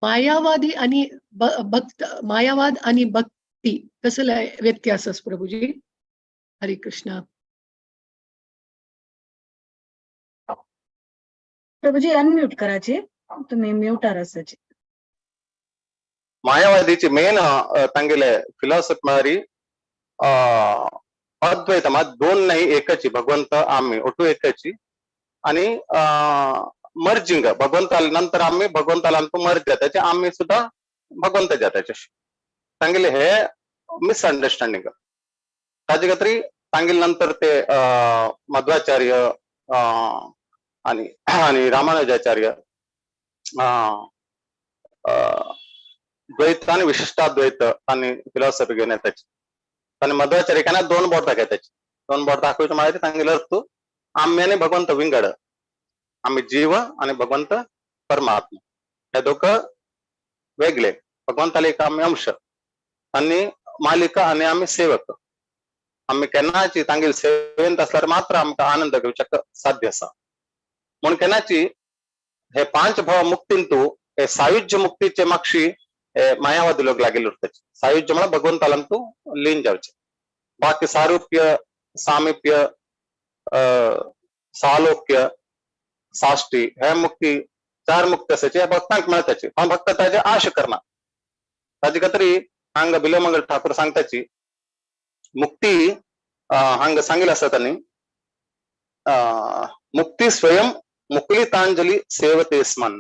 मायावादी आणि भक्त, मायावाद आणि भक्ती कसले व्यत्यास प्रभुजी? हरे कृष्ण. प्रभुजी अनम्यूट करायचे, तुम्ही म्यूटार आसाचे. मायावादीची मेन तांगेले फिलॉसॉफी म्हळ्यार अद्वैत, मात दोन नाही एकची, भगवंत आम्ही ओटू एकची आणि मर्जिंग भगवंताला नंतर आम्ही भगवंताला मर्ज जाताचे, आम्ही सुद्धा भगवंत जाताचे. तांगेले हे मिसअंडरस्टँडिंग. ताजे खातीर तांगेले नंतर ते मध्वाचार्य आणि आणि रामानुजाचार्य द्वैत आणि विशिष्टाद्वैत आणि फिलॉसॉफी घेऊन येताची. आणि मध्वाचार्य केन्ना दोन बोट दाखयताची, दोन बोट दाखोवचे म्हळ्यार तांगेलो अर्थ आम्ही आनी भगवंत विंगड, आम्ही जीव आणि भगवंत परमात्मा हे दोघं वेगळे. भगवंताले एक आम्ही अंश आणि मालिका आणि आम्ही सेवक. आम्ही केन्नाची तांगेले सेवेंत आसल्यार मात्र आमकां आनंद घेवच्याक साध्य आसा. म्हूण केन्नाची हे पांच भाव मुक्तींतू हे सायुज्य मुक्तीचे मागशी हे मायावादी लोक लागिल्ले उरताचे. सायुज्य म्हळ्यार भगवंतालान तूं लीन जावचे. बाकी सारुप्य, सामिप्य, सालोक्य, साष्टी हे मुक्ती चार मुक्ती आसाची हे भक्तांक मेळटाची. हांव भक्त ताजे आश करना. ताजे खातीर हांगा बिल्वमंगल ठाकूर सांगताची मुक्ती हांगा सांगिल्लें आसा तांणी मुक्ती स्वयं मुकुलितांजली सेवते स्मन.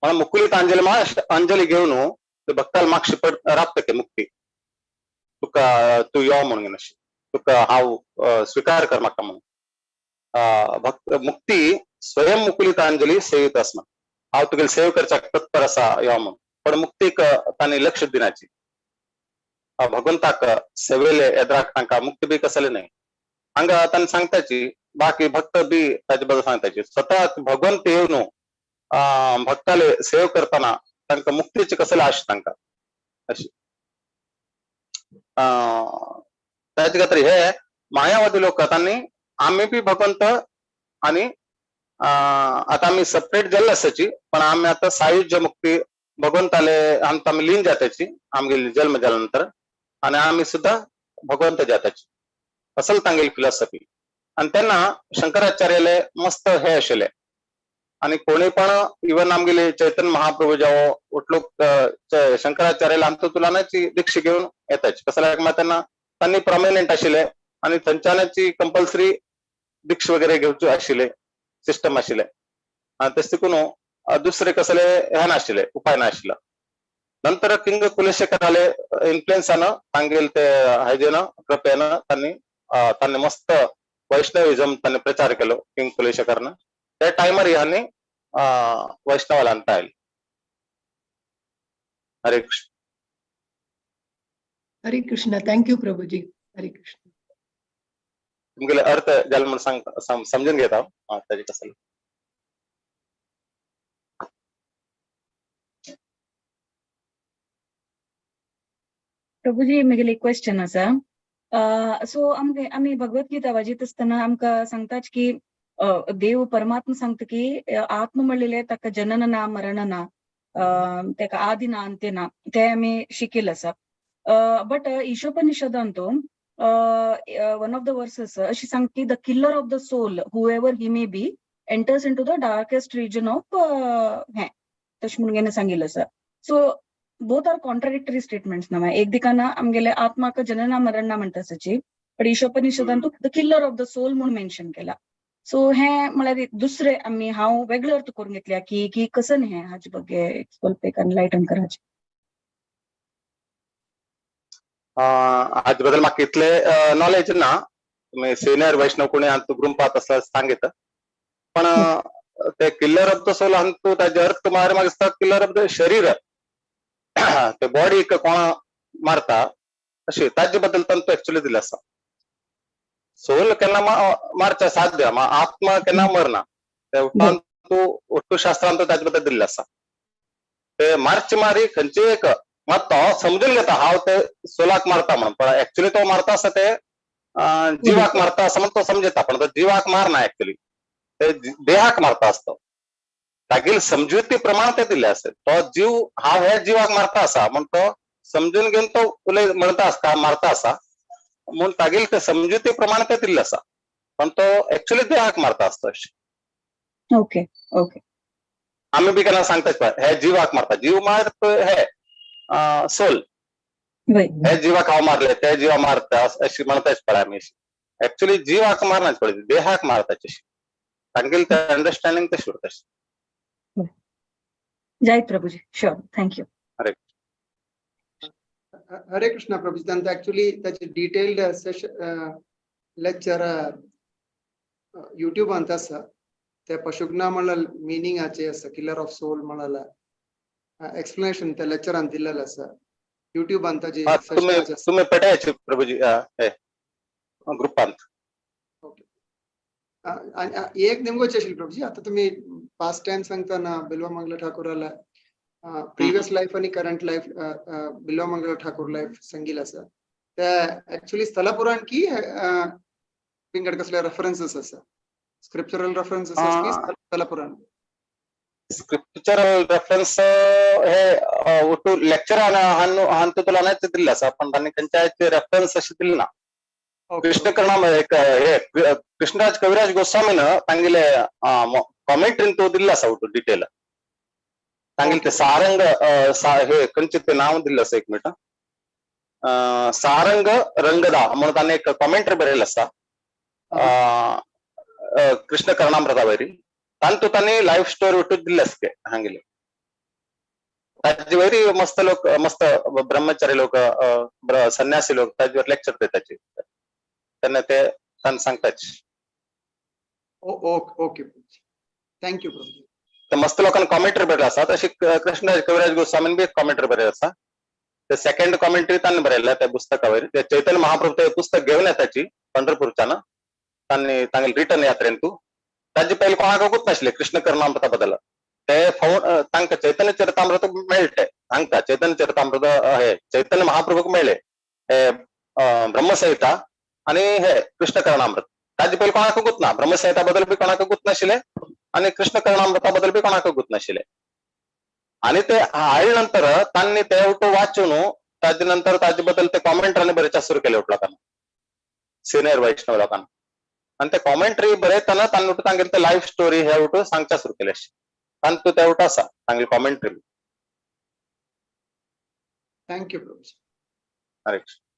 म्हणून मुकुलितांजली म्हळ्यार अंजली घेवन ते भक्ताला मागशी पड राबता की मुक्ती तुका तूं यो म्हणून अशी तुका हांव स्विकार कर म्हाका म्हणून. भक्त मुक्ती स्वयं मुकुलितांजली सेवित आसना, हांव तुगेली सेव करच्याक तत्पर आसा यो म्हणून. पण मुक्तीक तांणी लक्ष दिनाची. भगवंताक सेवेले एदराक तांकां मुक्ती बी कसले न्हय. हांगा तांणी सांगताची बाकी भक्त बी ताजे बद्दल सांगताची स्वतः भगवंत येवन भक्ताले सेव करतना तांकां मुक्तीची कसले आश तांकां अशी. ताजे खातीर हे मायावादी लोक तांणी आमी बी भगवंत आणि आता आमी सेपरेट जाल्ले आसाची, पण आमी आतां सायुज्य मुक्ती भगवंताले आमकां आमी लीन जाताची आमगेली जल्म जाल्या नंतर आणि आमी सुद्धा भगवंत जाताची असल तांगेली फिलॉसॉफी. आणि तेन्ना शंकराचार्याले मस्त हे आशिल्ले आणि कोणी पण इवन आमगेले चैतन्य महाप्रभू जावो उठलो शंकराचार्याला आमचं तुला दीक्षा घेऊन येताच कसं लायक त्यांना त्यांनी प्रॉमिनंट आशिल्ले आणि थंच्यानची कंपल्सरी दीक्षा वगैरे घेवचो आशिल्ले सिस्टम आशिल्ले आणि तशें देखून दुसरे कसले हे नाशिल्ले उपाय नाशिल्लो. नंतर किंग कुलशेखराले इन्फ्लुएन्सान तांगेल ते हायजेन कृपेन त्यांनी त्यांनी मस्त वैष्णविझम त्यांनी प्रचार केलो किंग कुलशेखरन. त्या टायमार ह्यांनी वैष्णवाला आणता आले. हरे कृष्ण. हरे Krishna. Thank you Prabhuji. Hare Krishna. तुमगेले अर्थ जाले म्हणून सांग समजून घेता ताजे कसले. प्रभुजी म्हगेली क्वेश्चन आसा. सो आमगे आमी भगवत गीता वाजीत आसतना आमकां सांगताच की देव परमात्मा सांगता की आत्म म्हणलेले ताका जनन ना मरण ना, ताका आदि ना अंत्य ना, ते आमी शिकिल आसा. बट ईशोपनिषदान तो वन ऑफ the versus अशी सांगता की the killer of the soul whoever he may be enters into the darkest region of हें तशें म्हणून सांगिल्लें आसा. So both are contradictory statements ना. एक दिकाना आमगेले आत्माक जनना मरण ना म्हणटा सची, बट ईशोपनिषदान the killer of the soul म्हणून मेन्शन केला. सो हे म्हळ्यार दुसरे आमी हांव वेगळे अर्थ करून घेतल्या की की कसं हें हाजे ಬಗ್ಗೆ ಸ್ವಲ್ಪ एनलायटन कराचे. हाजे बद्दल म्हाका इतले नॉलेज ना, तुमी सिनियर वैष्णव कोणी हातूंत ग्रुपांत आसल्यार सांगीत, पण ते किलर ऑफ the soul हातूंत ताजे अर्थ म्हळ्यार म्हाका दिसता किलर ऑफ the शरीर, ते बॉडीक कोण मारता अशें ताजे बद्दल तांतू एक्चुअली दिल्लें आसा. सोल केन्ना मारचे साध्य, आत्मा केन्ना मरना, ते उपरांत तूं शास्त्रांत ताजे बद्दल दिल्लें आसा. ते मारचे मारी खंयची एक मात तो समजून घेता हांव ते सोलाक मारता म्हणून, पण एक्चुअली तो मारता आसा ते जिवाक मारता आसा म्हणून तो समजता, पण तो जिवाक मारना एक्चुअली, ते देहाक मारता आसता. तागेली समजुती प्रमाण ते दिल्ले आसा. तो जीव हांव हे जिवाक मारता आसा म्हण तो समजून घेवन तो उलय म्हणता आसता मारता आसा म्हूण तागेली ते समजुती प्रमाण ते दिल्ले आसा, पण तो एक्चुअली देहाक मारता आसता. अशें ओके ओके. आमी बी केन्ना सांगता पळय हे जिवाक मारता, जीव मार हे सोल, हे जिवाक हांव मारले ते जिवा मारता अशी म्हणताच पळय आमी. एक्चुअली जिवाक मारनाच पळय, देहाक मारता तशी तांगेली ते अंडरस्टँडिंग तशी उरता. जय प्रभुजी. Sure, thank you. Hare Hare Krishna Prabhuji. तांचं ऍक्च्युली त्याचे डिटेल्ड सेशन लेक्चर युट्यूबांत आसा. ते पशुग्ना म्हणल्यार मिनिंगाचे आसा, किलर ऑफ सोल म्हळ्यार एक्सप्लेनेशन त्या लेक्चरान दिलेलं आसा युट्यूबान ताजे. तुम्ही पेटायचे प्रभुजी ग्रुपांत. ओके. एक नेमकोच आशिल्लें प्रभुजी, आता तुम्ही पास्ट टाइम सांगताना बिल्वमंगल ठाकूराला प्रिवियस लाईफ आणि current life Bilvamangal Thakur life सांगिल आसा, ते ऍक्च्युली स्थलपुराण की पिंगड कसले रेफरन्सेस आसा, स्क्रिप्चरल रेफरन्सेस की स्थलपुराण? स्क्रिप्चरल रेफरन्स हे ಒಟ್ಟು ಲೆಕ್ಚರ್ हांतू तुला दिल्ले आसा, पण तांणी खंयच्याय रेफरन्स अशें दिले ना. कृष्ण कर्णा एक हे कृष्णराज कविराज गोस्वामीन तांगेले कॉमेंट्रीन तो दिल्ले आसा ಒಟ್ಟು डिटेल. तांगेले ते सारंग हे खंयचे ते नांव दिल्लें आसा, एक मिनट, सारंग रंगदा म्हणून ताणें एक कॉमेंट्री बरयल्लें आसा कृष्ण कर्णामृता वयरी. तांतू तांणी लायफ स्टोरी ಒಟ್ಟು दिल्ले आसा हांगेले. ताजे वयरी मस्त लोक, मस्त ब्रह्मचारी लोक, संन्यासी लोक ताजेवर लेक्चर देताचे, त्यांना ते सांगताच. Okay thank you Prabhuji. मस्त लोकांना कॉमेंट्री बरयले आसा, तशी कृष्ण कविराज गोस्वामीन बी एक कॉमेंट्री बरयले आसा. ते सेकंड कॉमेंट्री तांणी बरयल्या त्या पुस्तकावयर. ते चैतन्य महाप्रभू ते पुस्तक घेवन येताची पंढरपूरच्यान, तांणी तांगेले रिटर्न यात्रेन तूं ताजे पयलीं कोणाक गुत नाशिल्लें कृष्ण कर्णामृता बद्दल. ते फावट तांकां चैतन्य चरितामृत मेळटे, तांकां चैतन्य चरितामृत हे चैतन्य महाप्रभूक मेळ्ळे हे ब्रह्मसंहिता आणि हे कृष्ण कर्णामृत. ताजे पयलीं कोणाक गुत ना, ब्रह्मसंहिता बद्दल बी कोणाक गुत नाशिल्लें आणि कृष्ण कर्णामृता बद्दल बी कोणाक गुत नाशिल्लें. आणि ते हाडले नंतर तांणी ते उठो वाचून ताजे नंतर ताजे बद्दल ते कॉमेंट्रांनी बरेच सुरू केले उठ लोकांना, सिनियर वैष्णव लोकांना. आनी ते कॉमेंट्री बरयतना तांणी तांगेले लायफ स्टोरी हे उठू सांगच्या सुरू केले. आनी तूं ते उठ आसा तांगेली commentary. Thank you Prabhuji. Hare Krishna.